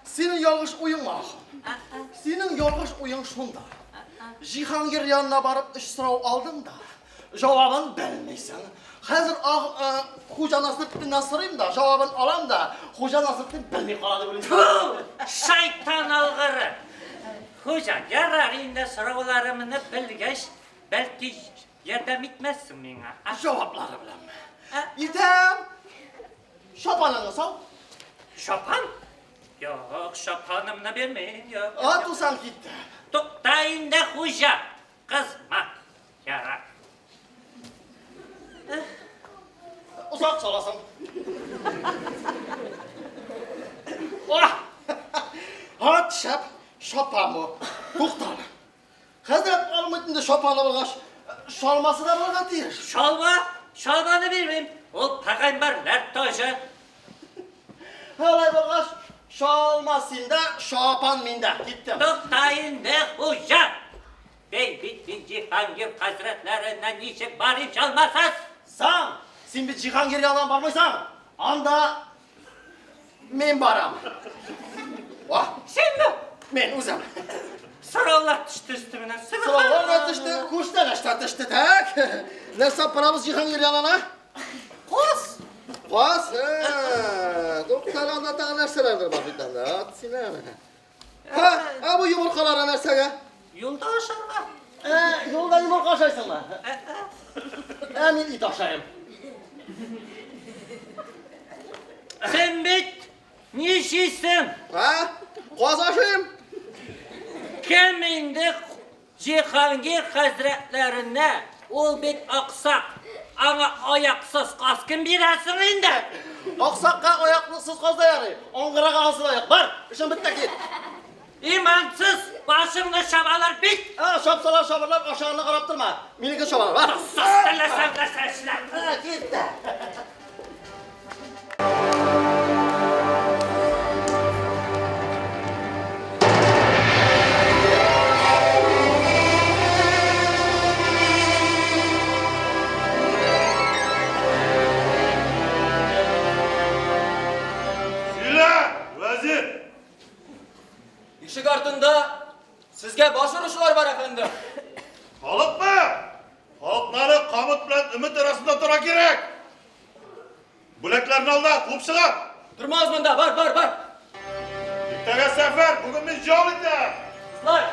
Синең ялгыш уең, Ахун. Синең ялгыш уең шунда. Җиһангир янына барып өч сорау алдың да, җавабын белмисең. Хәзер ах, Хуҗа Насретдиннән сорыйм да, җавабын алам да, Хуҗа Насретдин белми кала дип уйлыйм. Фу, шайтан алгыры! Хуҗа, ярар инде сорауларымны белгәч, бәлки ярдәм итмәссең миңа, а? Җаваплары беләнме? Итәм! Чапаныңны сал. Чапан? Юк, чапанымны бирмим, юк. А, тусаң китте. Тукта инде, хуҗа, кызма. Ярар. Озак саласың. Ох! Ат шәп, чапан бу. Туктал. Хәзрәт алмый инде чапаны булгач, чалмасы да булырга тиеш. Чалма? Чалманы бирмим. Ул пәйгамбәрләр таҗы. Алай булгач, чалма синдә, чапан миндә. Киттем. Тукта инде, хуҗа! Бей бит мин Җиһангир хәзрәтләренә ничек барыйм чалмасыз? Саң, син бит Җиһангир янына бармыйсың. Анда Мин барам. Ва. Синме? Мин үзем. Сораулар төште өстемә. Сораулар да төште, күчтәнәч тә төште. Так. Нәрсә барабыз Җиһангир янына? Каз. Каз. Туктал, анда тагы нәрсәләрдер бар бит анда. Ат син әле. Һа, ә бу йомыркалары нәрсәгә? Юлда ашарга. Ә, юлда йомырка ашайсыңмы? Ә мин ит ашайм. Син бит нишисең? Ә? Каз ашыйм. Кем инде Җиһангир хәзрәтләренә, ул бит аксак, аңа аяксыз каз кем бирәсең инде? Аксакка аяклысыз каз да ярый, аңгырага ансыз аяк. Бар, эшең бетте, кит. Имансыз, башыңны чабалар бит! Ә, чапсалар чабырлар, ашаганны карап торма. Минекен чабалар, бар. Сас теләсәң нәрсә эшлә. Ә, кит тә. аркасында тора кирәк. Бүләкләрне ал да, куып чыгар. Тормагыз монда, бар, бар, бар. Иртәгә сәфәр, бүген мин ял итәм. Кызлар!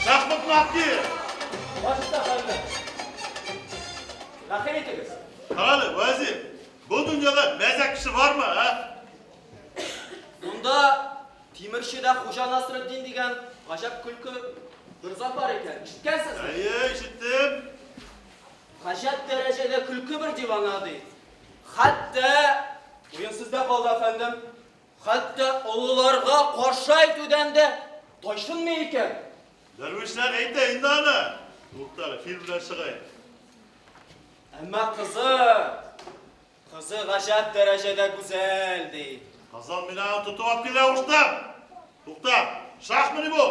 Шахматны алып кил. Башта хәлле. Рәхим итегез. Карале, вәзир, бу дөньяда мәзәк кеше бармы, ә? Монда Тимерчедә Хуҗа Насретдин дигән гаҗәп көлке бер зат бар икән. Ишеткәнсезме? Әйе, ишеттем. Гаҗәп дәрәҗәдә көлке бер дивана, ди. Хәтта, уен сездә калды, әфәндем, хәтта олыларга каршы әйтүдән дә тайчынмый икән. Дәрвишләр әйтә инде аны. Туктале, фил белән чыгайм. Әмма кызы, кызы гаҗәп дәрәҗәдә гүзәл, ди. Казан мин аны тотып алып килә куштым. Тукта, шахмыни бу?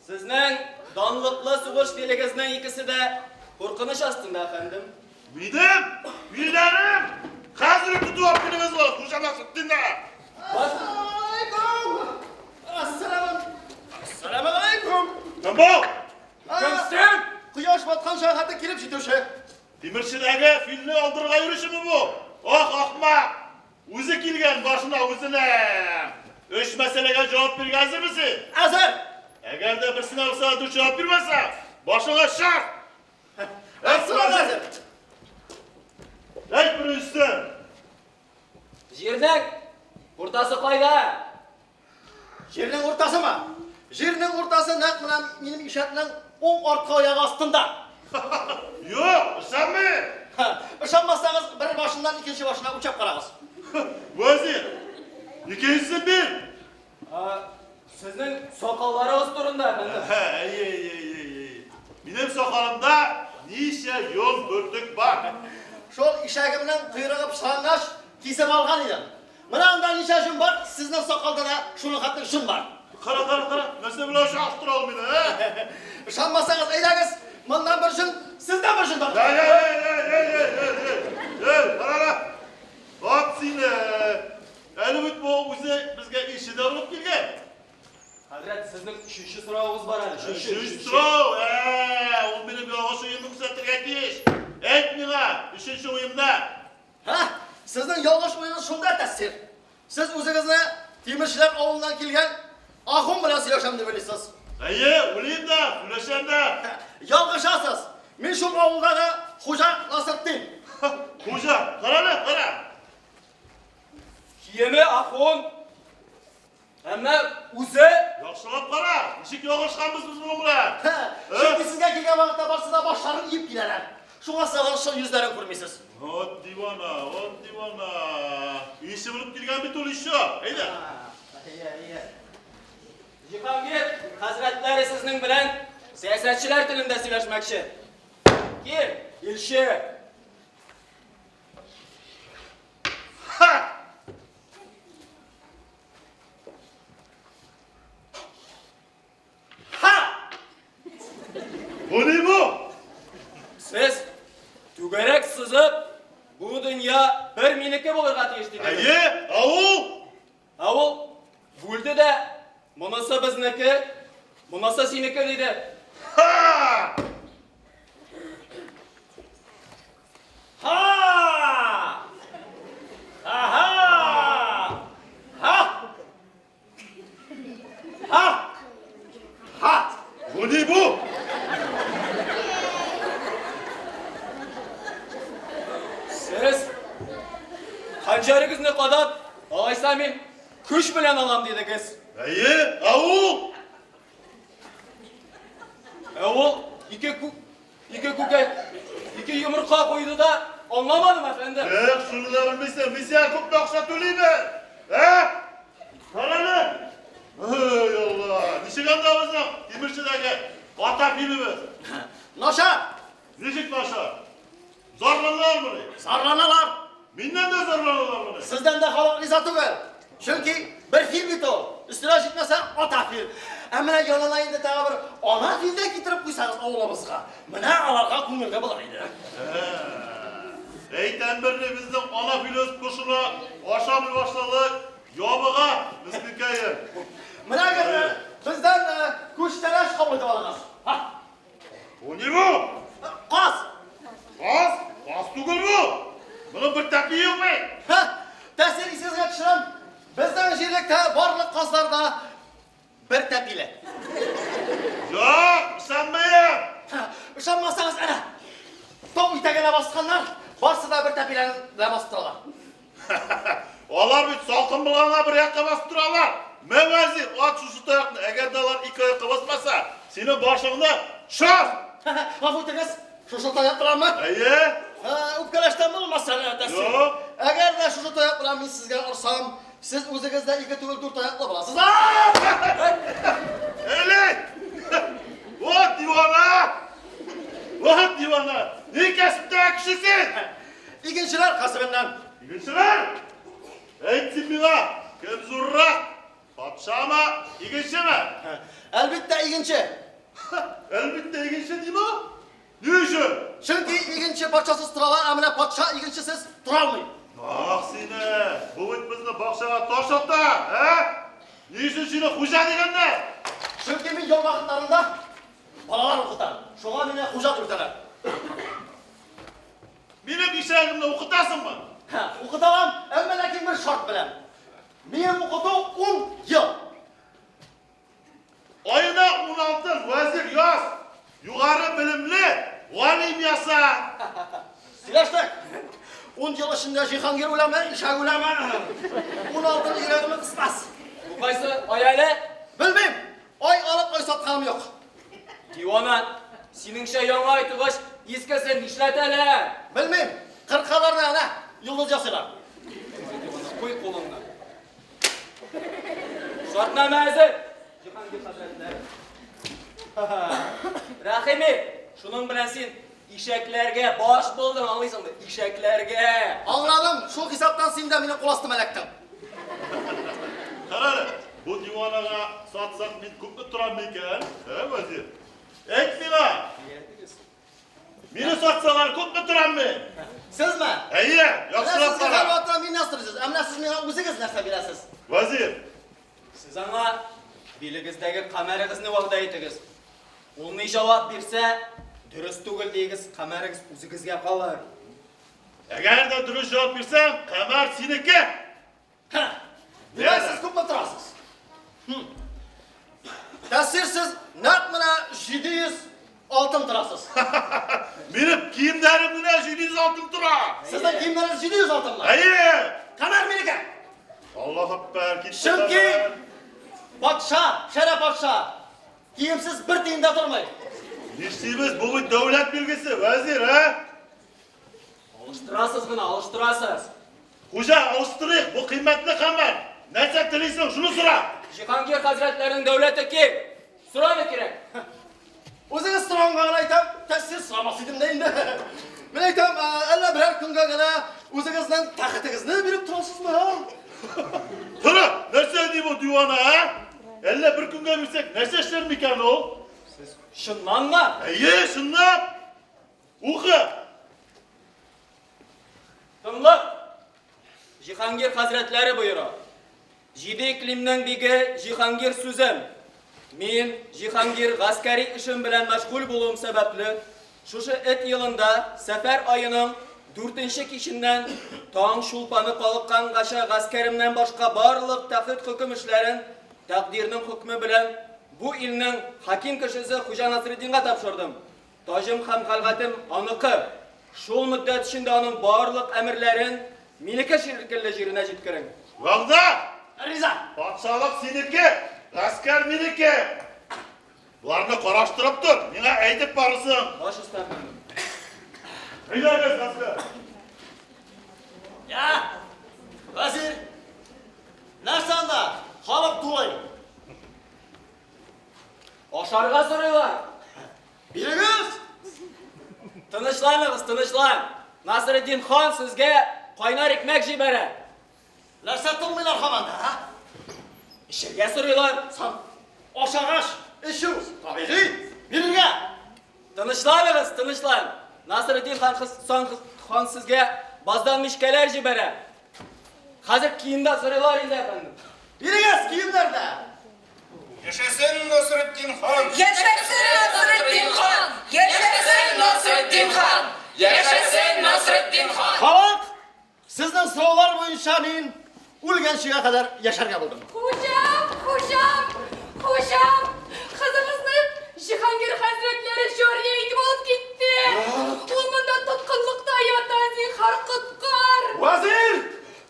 Сезнең данлыклы сугыш филегезнең икесе дә куркыныч астында, әфәндем. Минем! Филләрем! Хәзер үк тотып алып килегез ул, Хуҗа Насретдинны! Ассалам Ассалам алейкум! Кем бу? Кем син? Кояш баткан шәһәрдә килеп җитүче. Тимерчедәге филне алдырырга йөрүчеме бу? Ах, ахмак! Үзе килгән башына үзенә. Өч мәсьәләгә җавап бирергә әзерме син? Әзер! Әгәр дә берсенә булса да дөрес җавап бирмәсәң, башыңа шах! Әзер! Әзер! Әйт беренчесен. Җирнең уртасы кайда? Җирнең уртасымы? Җирнең уртасы нәкъ менә минем ишәкнең уң арткы аягы астында. Юк, ышанмыйм. Ышанмасагыз, бер башыннан икенче башына үлчәп карагыз. Вәзир, икенчесен бир. Сезнең сакалларыгыз турында, әфәндем. Әйе, әйе, әйе, әйе. Минем сакалымда ничә йон бөртек бар? Шул ишәгемнең койрыгы пычрангач, кисеп алган идем. Менә анда ничә җон бар, сезнең сакалда да шуның хәтле җон бар. Кара, кара, кара, нәрсә белән чагыштыра ул мине, ә? Ышанмасагыз, әйдәгез, моннан бер җон, сездән бер җон тартып. Әй, әй, әй, әй, әй, әй, әй, әй, кара, кара. Ат сине. Әле бит бу үзе безгә илче дә булып килгән. Хәзрәт, сезнең өченче соравыгыз бар әле. Өченче. Өченче сорау, ә, ул минем ялгыш уемны күрсәтергә тиеш. Әйт миңа, өченче уемда. Һә, сезнең ялгыш уегыз шунда, тәфсир. Сез үзегезне тимерчеләр авылыннан килгән Ахун белән сөйләшәм дип уйлыйсыз. Әйе, уйлыйм да, сөйләшәм дә. Ялгышасыз. Мин шул авылдагы Хуҗа Насретдин. Хуҗа, кара әле, кара. Киеме Ахун, Әмма үзе... Яхшылап кара, ничек ялгышканбыз без моның белән. Чөнки сезгә килгән вакытта барсы да башларын иеп киләләр. Шуңа сез аларның чын йөзләрен күрмисез. Вот дивана, вот дивана. Ише булып килгән бит ул еще. Әйдә. Әйе, әйе. Җиһангир хәзрәтләре сезнең белән сәясәтчеләр телендә сөйләшмәкче. Кил, илче. Ха! Ха! Бу ни бу? Сез түгәрәк сызып, бу дөнья бер минеке булырга тиеш дидегез. Әйе, ә ул? Ә ул бүлде дә, монысы безнеке, монысы синеке диде. Ха! Ха! Ага! Ха! Ха! Ха! Бу ни бу? Сез хәнҗәрегезне кадап, алайса мин көч белән алам дидегез. Әйе, ә ул? Ә ул ике Ике күкәй, ике йомырка куйды да, аңламадым, әфәндем. Эх, шуны да белмисең, мин сиңа күпме акча түлимен? Ә? Карале. Эй, Алла, ничек анда безнең тимерчедәге ата филебез? Начар. Ничек начар? Зарланалармыни? Зарланалар. Миннән дә зарланалар моны. Сездән дә халык риза түгел. Чөнки бер фил бит ул. Өстенә җитмәсә, ата фил. Ә менә янына инде тагы бер ана фил дә китереп куйсагыз авылыбызга, менә аларга күңелле булыр иде. Әйтәм берни, безнең ана филебез пошына ашамый башлады, ябыга, мескенкәем. Менә генә бездән күчтәнәч кабул итеп алыгыз. Бу ни бу? Каз! Каз? Каз түгел бу! Моның бер тәпие юк бит! Ха! Тәэсир исегезгә төшерәм, безнең җирлектә барлык казлар да бер тәпиле. Юк, ышанмыйм! Ышанмасагыз, әнә, тау итәгенә басканнар, барсы да бер тәпиләрен басып торалар. Алар бит салкын булганга бер якка басып торалар. Мә, вәзир, ат шушы таякны. Әгәр дә алар ике аякка басмаса, синең башыңны шар! Гафу итегез, шушы таяк беләнме? Әйе. Үпкәләштән булмас әле, әтәсе. Юк. Әгәр дә шушы таяк белән мин сезгә орсам, сез үзегез дә ике түгел дүрт аяклы буласыз. Әле! Вот дивана! Вот дивана! Ни кәсептәге кеше син? Игенчеләр кәсебеннән. Игенчеләр! Әйт син миңа, кем зуррак? Патшамы, игенчеме? Әлбиттә, игенче. Әлбиттә, игенче диме? Ни өчен? Чөнки игенче патшасыз тора ала, ә менә патша игенчесез тора алмый. Ах сине! Бу бит безне бакчага таш ата, ә? Ни өчен сине хуҗа дигәннәр? Чөнки мин ял вакытларында балалар укытам. Шуңа мине хуҗа дип йөртәләр. Минем ишәгемне укытасыңмы? Һә, укыта алам, әмма ләкин бер шарт белән. Минем укыту ун ел. Аена уналтын, вәзир яз, югары белемле галим яса. Сөйләштек. Ун ел эчендә Җиһангир үләме, ишәк үләме? Уналтын йөрәгемне кысмас. Бу кайсы ай әле? Белмим. Ай алып, ай сатканым юк. Дивана, синеңчә яңа ай тугач, искесен нишләтәләр? Белмим. Кыркаларны әнә йолдыз ясыйлар. Дивана, куй кулыңны. Шартнамә әзер. Җиһангир хәзрәтләре. Рәхим ит. Шуның белән син ишәкләргә баш булдың, аңлыйсыңмы? Ишәкләргә. Аңладым. Шул хисаптан син дә минем кул астыма эләктең. Кара әле, бу диванага сатсак мин күпме торам микән? Ә, вәзир? Әйт миңа! Мине сатсалар күпме торам мин? Сезме? Әйе, яхшылап кара. Менә сезгә миннән сорыйсыз, ә менә сез миңа үзегез нәрсә бирәсез? Вәзир! Сез аңа билегездәге камәрегезне вәгъдә итегез. Ул ни җавап бирсә, дөрес түгел диегез, камәрегез үзегезгә калыр. Әгәр дә дөрес җавап бирсәң, камәр синеке! Һә! Димәк, сез күпме торасыз? Тәэсир сез нәкъ менә 700 алтын торасыз. Минем киемнәрем генә 700 алтын тора. Сезнең киемнәрегез 700 алтынмы? Әйе! Камәр минеке! Аллаһ әкбәр, китте. Чөнки патша, шәрә патша, киемсез бер тиен дә тормый. Нишлибез? Бу бит дәүләт билгесе, вәзир, ә? Алыштырасыз гына, алыштырасыз. Хуҗа, алыштырыйк, бу кыйммәтле камәр. Нәрсә телисең, шуны сора. Җиһангир хәзрәтләренең дәүләте киң. Сорау кирәк. Үзегез сораганга гына әйтәм, тәэсир сорамас идем дә инде. Мин әйтәм, әллә берәр көнгә генә үзегезнең тәхетегезне биреп торасызмы, а? Кара, нәрсә ди бу дивана, ә? Әллә бер көнгә бирсәк, нәрсә эшләр микән ул? Сез чыннанмы? Әйе, чынлап. Укы! Тыңла! Җиһангир хәзрәтләре боера. Җиде иклимнең биге Җиһангир сүзем. Мин, Җиһангир, гаскәри эшем белән мәшгуль булуым сәбәпле, шушы эт елында сәфәр аеның дүртенче киченнән таң чулпаны калыккангача гаскәремнән башка барлык тәхет хөкем эшләрен тәкъдирнең хөкме белән бу илнең хаким кешесе Хуҗа Насретдинга тапшырдым. Таҗым һәм хәлгатем аныкы. Шул мөддәт эчендә аның барлык әмерләрен минеке шикелле җиренә җиткерең. Вәгъдә! Риза! Патшалык синеке, гаскәр минеке. Боларны караштырып тор, миңа әйтеп барырсың. Баш өсте, әфәндем. Әйдәгез, гаскәр! Я, вәзир, нәрсә анда? Халык дулый. Ашарга сорыйлар. Бирегез! Тынычланыгыз, тынычлан. Насретдин хан сезгә кайнар икмәк җибәрә. Нәрсә тыңлыйлар һаман да, а? Эчәргә сорыйлар. Соң, ашагач, эчү, табигый, бирергә. Тынычланыгыз, тынычлан. Насретдин хан, хан, хан сезгә баздан мичкәләр җибәрә. Хәзер кием дә сорыйлар инде, әфәндем. Бирегез киемнәр дә. Яшәсен Насретдин хан! Яшәсен Насретдин хан! Яшәсен Насретдин хан! Яшәсен Насретдин хан! Халык, сезнең сораулар буенча мин үлгәнчегә кадәр яшәргә булдым. Хуҗам, хуҗам, хуҗам! Кызыбызны Җиһангир хәзрәтләре җария итеп алып китте. Ул монда тоткынлыкта ята, зинһар коткар. Вәзир!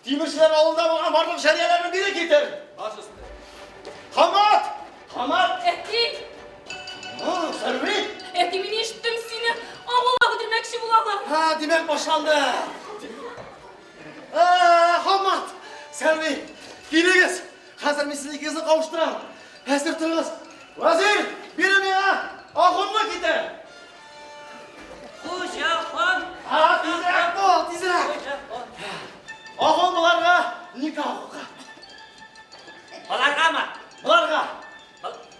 Тимерчеләр авылында булган барлык җарияләрне бире китер. Баш өсте. Хамат! Хамат! Әти! О, Сәрви! Әти, мин ишеттем сине. Авылга үтермәкче булалар. Һа, димәк башланды. Ә, Хамат! Сәрви, килегез. Хәзер мин сезне икегезне кавыштырам. Әзер торыгыз. Вәзир, бире миңа ахунны китер. Хуҗа хан. Һа, тизрәк бул, тизрәк. Хуҗа хан. Ахун боларга никах укы. Боларгамы? Боларга.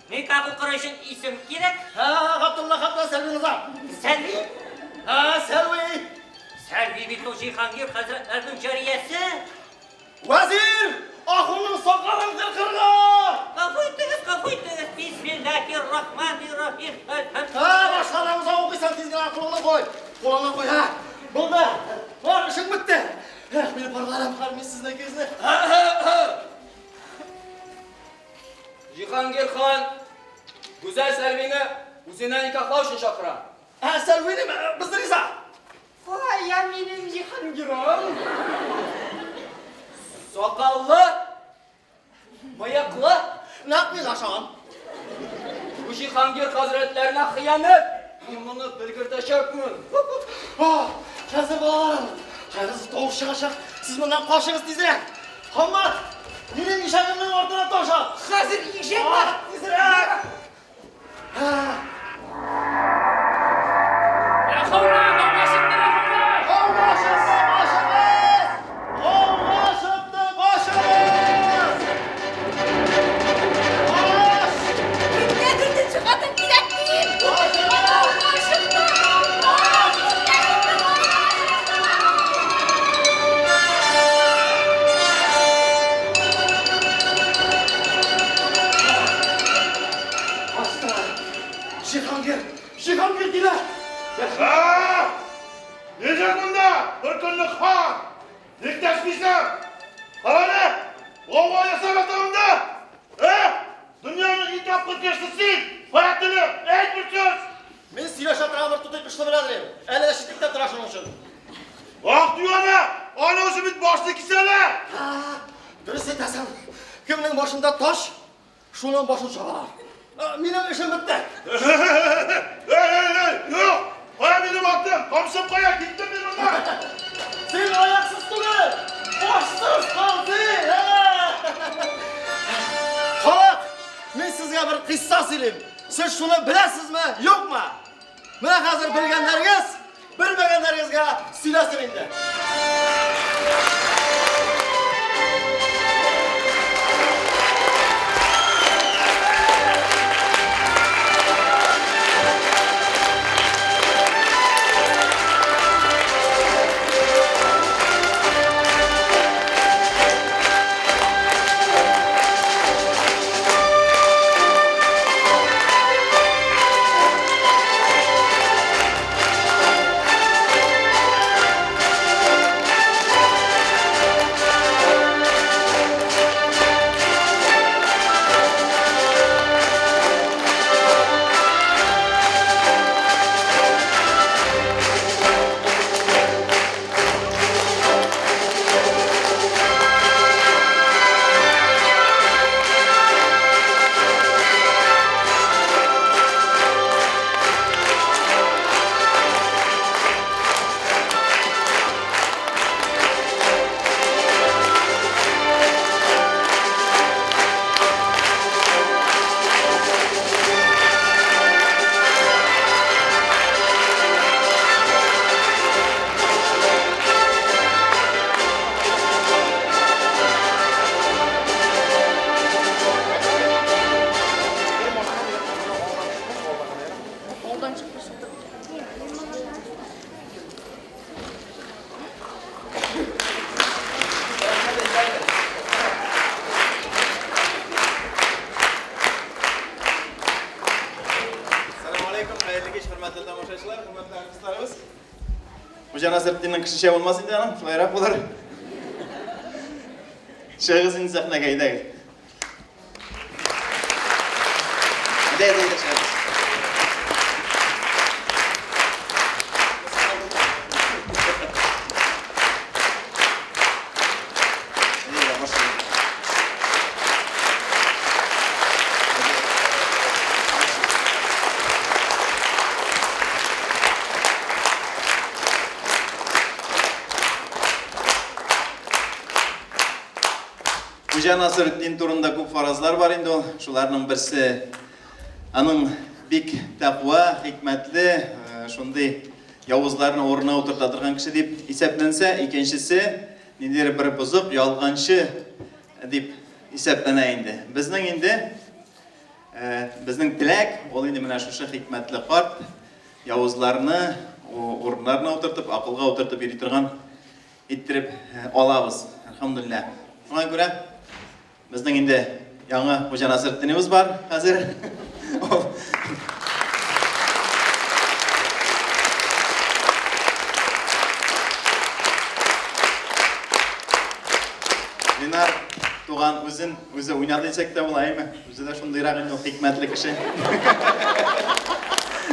Никах укыр өчен исем кирәк. Һа, Габдулла хатла Сәрви Низам. Сәрви? Һа, Сәрви. Сәрви бит ул Җиһангир хәзрәтләренең җариясе. Вәзир, ахунның сакалын кыркырга! Гафу итегез, гафу итегез. Бисмиллаһир-рахманир-рахим. Һа, башладың, озак укыйсың, тиз генә кулыңны куй. Кулыңны куй, һа. Булды. Бар, эшең бетте. Эх, минем парларым, хәл мин сезне икегезне. Җиһангир хан Гүзәл Сәрвине үзенә никахлау өчен чакыра. Ә, Сәрвине без риза. Кая минем Җиһангирым? Сакаллы, мыеклы. Нәкъ мин ашаган. Бу Җиһангир хәзрәтләренә хыянәт. Мин моны белгертәчәкмен. Хәзер балаларым, хәзер тавыш чыгачак. Сез моннан качыгыз тизрәк. Хаммат, минем ишәгемнең артына таш ат. Хәзер ишәк бар. Тизрәк. Ләхәүлә, гауга чыкты, ләхәүлә! Гауга чыкты башыгыз! Гауга чыкты башыгыз! Баш! Кемгә дүртенче хатын кирәк дим? Гауга чыкты! Аста! Җиһангир! Җиһангир килә! Ха! Ничек монда? Бер көнлек хан! Ник дәшмисең? Кара әле! Гауга ясап ята монда! Ә? Дөньяның иң тапкыр кешесе син! Кая телең? Әйт бер сүз! Мин сөйләшә торган бер тутый кошны белә дим. Әле дә читлектә тора шуның өчен. Ах, дивана! Аның өчен бит башны кисәләр! Дөрес әйтәсең. Кемнең башында таш, шуның башын чабалар. Минем эшем бетте. Эй, эй, эй, юк! Кая минем атым? Камчым кая? Киттем мин моннан! Син аяксыз түгел, башсыз калдың! Халык, мин сезгә бер кыйсса сөйлим. Сез шуны беләсезме, юкмы? Менә хәзер белгәннәрегез, белмәгәннәрегезгә сөйләсен инде. Хуҗа Насретдинның кешечә булмас инде аның, шулайрак булыр. Чыгыгыз инде сәхнәгә, әйдәгез. Әйдә, әйдә, әйдә, чыгыгыз. Әйдә, башлыйк. Хуҗа Насретдин турында күп фаразлар бар инде ул. Шуларның берсе аның бик тәкъва, хикмәтле, э, шундый явызларны урынына утырта торган кеше дип исәпләнсә, икенчесе ниндидер бер бозык, ялганчы дип исәпләнә инде. Безнең инде э, безнең теләк ул инде менә шушы хикмәтле карт явызларны урыннарына утыртып, акылга утыртып йөри торган иттереп алабыз. Әлхәмдүлилләһ. Шуңа күрә безнең инде яңа Хуҗа Насретдиныбыз бар хәзер. Ленар туган үзен үзе уйнады дисәк тә була, әйме? Үзе дә шундыйрак инде ул хикмәтле кеше.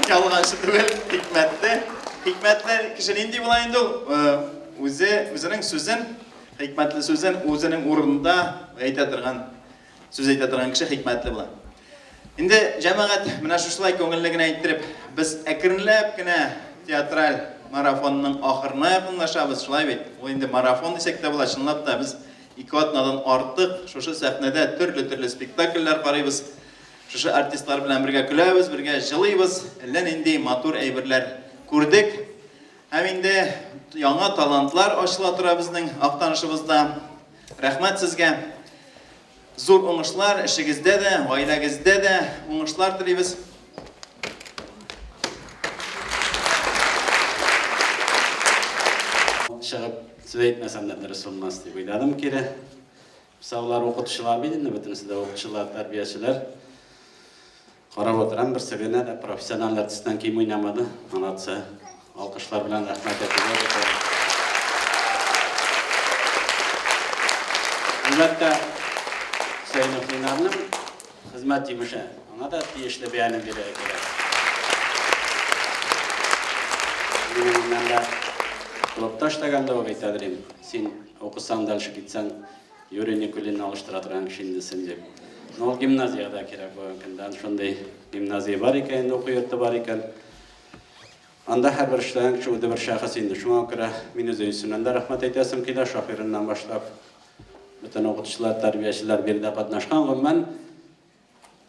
Ялганчы түгел, хикмәтле. Хикмәтле кеше нинди була инде ул? Э, үзе үзенең сүзен, хикмәтле сүзен үзенең урынында әйтә торган, сүз әйтә торган кеше хикмәтле була. Инде җәмәгать менә шушылай күңелле генә иттереп, без әкренләп кенә театраль марафонның ахырына якынлашабыз, шулай бит? Ул инде марафон дисәк тә була, чынлап та без Ике атнадан артык шушы сәхнәдә төрле-төрле спектакльләр карыйбыз. Шушы артистлар белән бергә көләбез, бергә җылыйбыз, әллә нинди матур әйберләр күрдек. Һәм инде яңа талантлар ачыла тора безнең Актанышыбызда. Рәхмәт сезгә. Зур уңышлар эшегездә дә, гаиләгездә дә уңышлар телибез. Чыгып сүз әйтмәсәм дә дөрес булмас дип уйладым кире. Саулар укытучылар бит инде, бөтенесе дә укытучылар, тәрбиячеләр. Карап утырам, берсе генә дә профессиональ артисттан ким уйнамады. Молодцы. Алкышлар белән рәхмәт әйтүгә. Әлбәттә, Хөсәенов Ленарның Хезмәт җимеше. Аңа да тиешле бәяне бирергә кирәк. Минем моннан да клубта эшләгәндә үк әйтә идем, син укысаң дальше китсәң, Юрий Никулинны алыштыра торган кеше инде син дип. Но ул гимназиягә дә кирәк бүгенге көндә. Шундый гимназия бар икән инде, уку йорты бар икән. Анда һәрбер эшләгән кеше үзе бер шәхес инде. Шуңа күрә мин үзе исемнән дә рәхмәт әйтәсем килә, шоферыннан башлап бөтен укытучылар, тәрбиячеләр биредә катнашкан. Гомумән,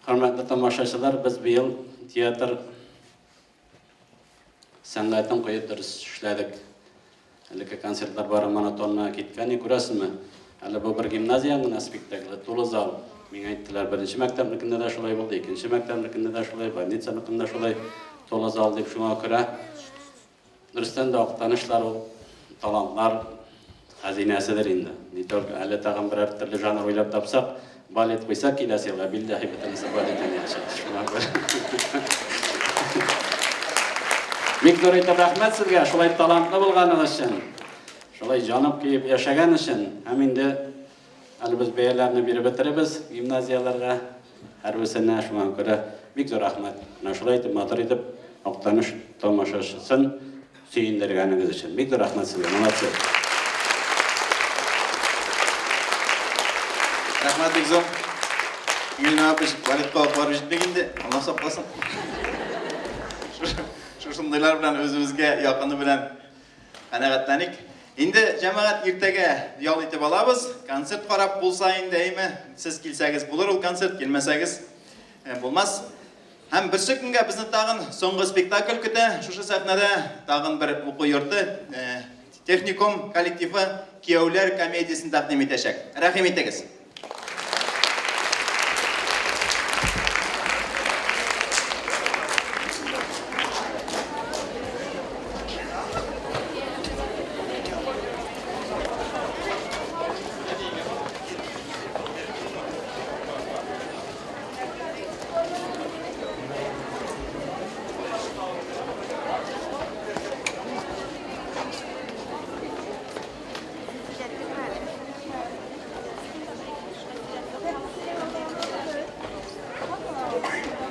хөрмәтле тамашачылар, без быел театр сәнгатен куеп дөрес эшләдек. Элекке концертлар бары монотонно киткән, күрәсезме? Әле бу бер гимназия генә спектакле, тулы зал. Миңа әйттеләр, беренче мәктәпнекендә дә шулай булды, икенче мәктәпнекендә дә шулай, больницаныкында шулай тулы зал дип шуңа күрә. Дөрестән дә Актанышлар ул талантлар хәзинәседер инде. Не только әле тагын берәр төрле жанр уйлап тапсак, балет куйсак киләсе елга, билләһи бөтенесе балет уйнаячак. Шуңа күрә. Бик зур итеп рәхмәт сезгә, шулай талантлы булганыгыз өчен. Шулай җанып көеп яшәгән өчен һәм инде әле без бәяләрне биреп бетеребез гимназияләргә һәрберсенә, шуңа күрә бик зур рәхмәт. Менә шулай итеп матур итеп Актаныш тамашачысын сөендергәнегез өчен. Бик зур рәхмәт сезгә, молодцы. Рәхмәт бик зур. Юлина апа, балетка ук барып җитмик инде, Алла сакласын. Шушындыйлар белән үзебезгә якыны белән Канәгатьләник. Инде, җәмәгать, иртәгә ял итеп алабыз. Концерт карап булса инде, әйме, сез килсәгез булыр ул концерт, килмәсәгез э, булмас. Һәм берсе көнгә безне тагын соңгы спектакль көтә. Шушы сәхнәдә тагын бер уку йорты, э, техникум коллективы Кияүләр комедиясен тәкъдим итәчәк. Рәхим итегез.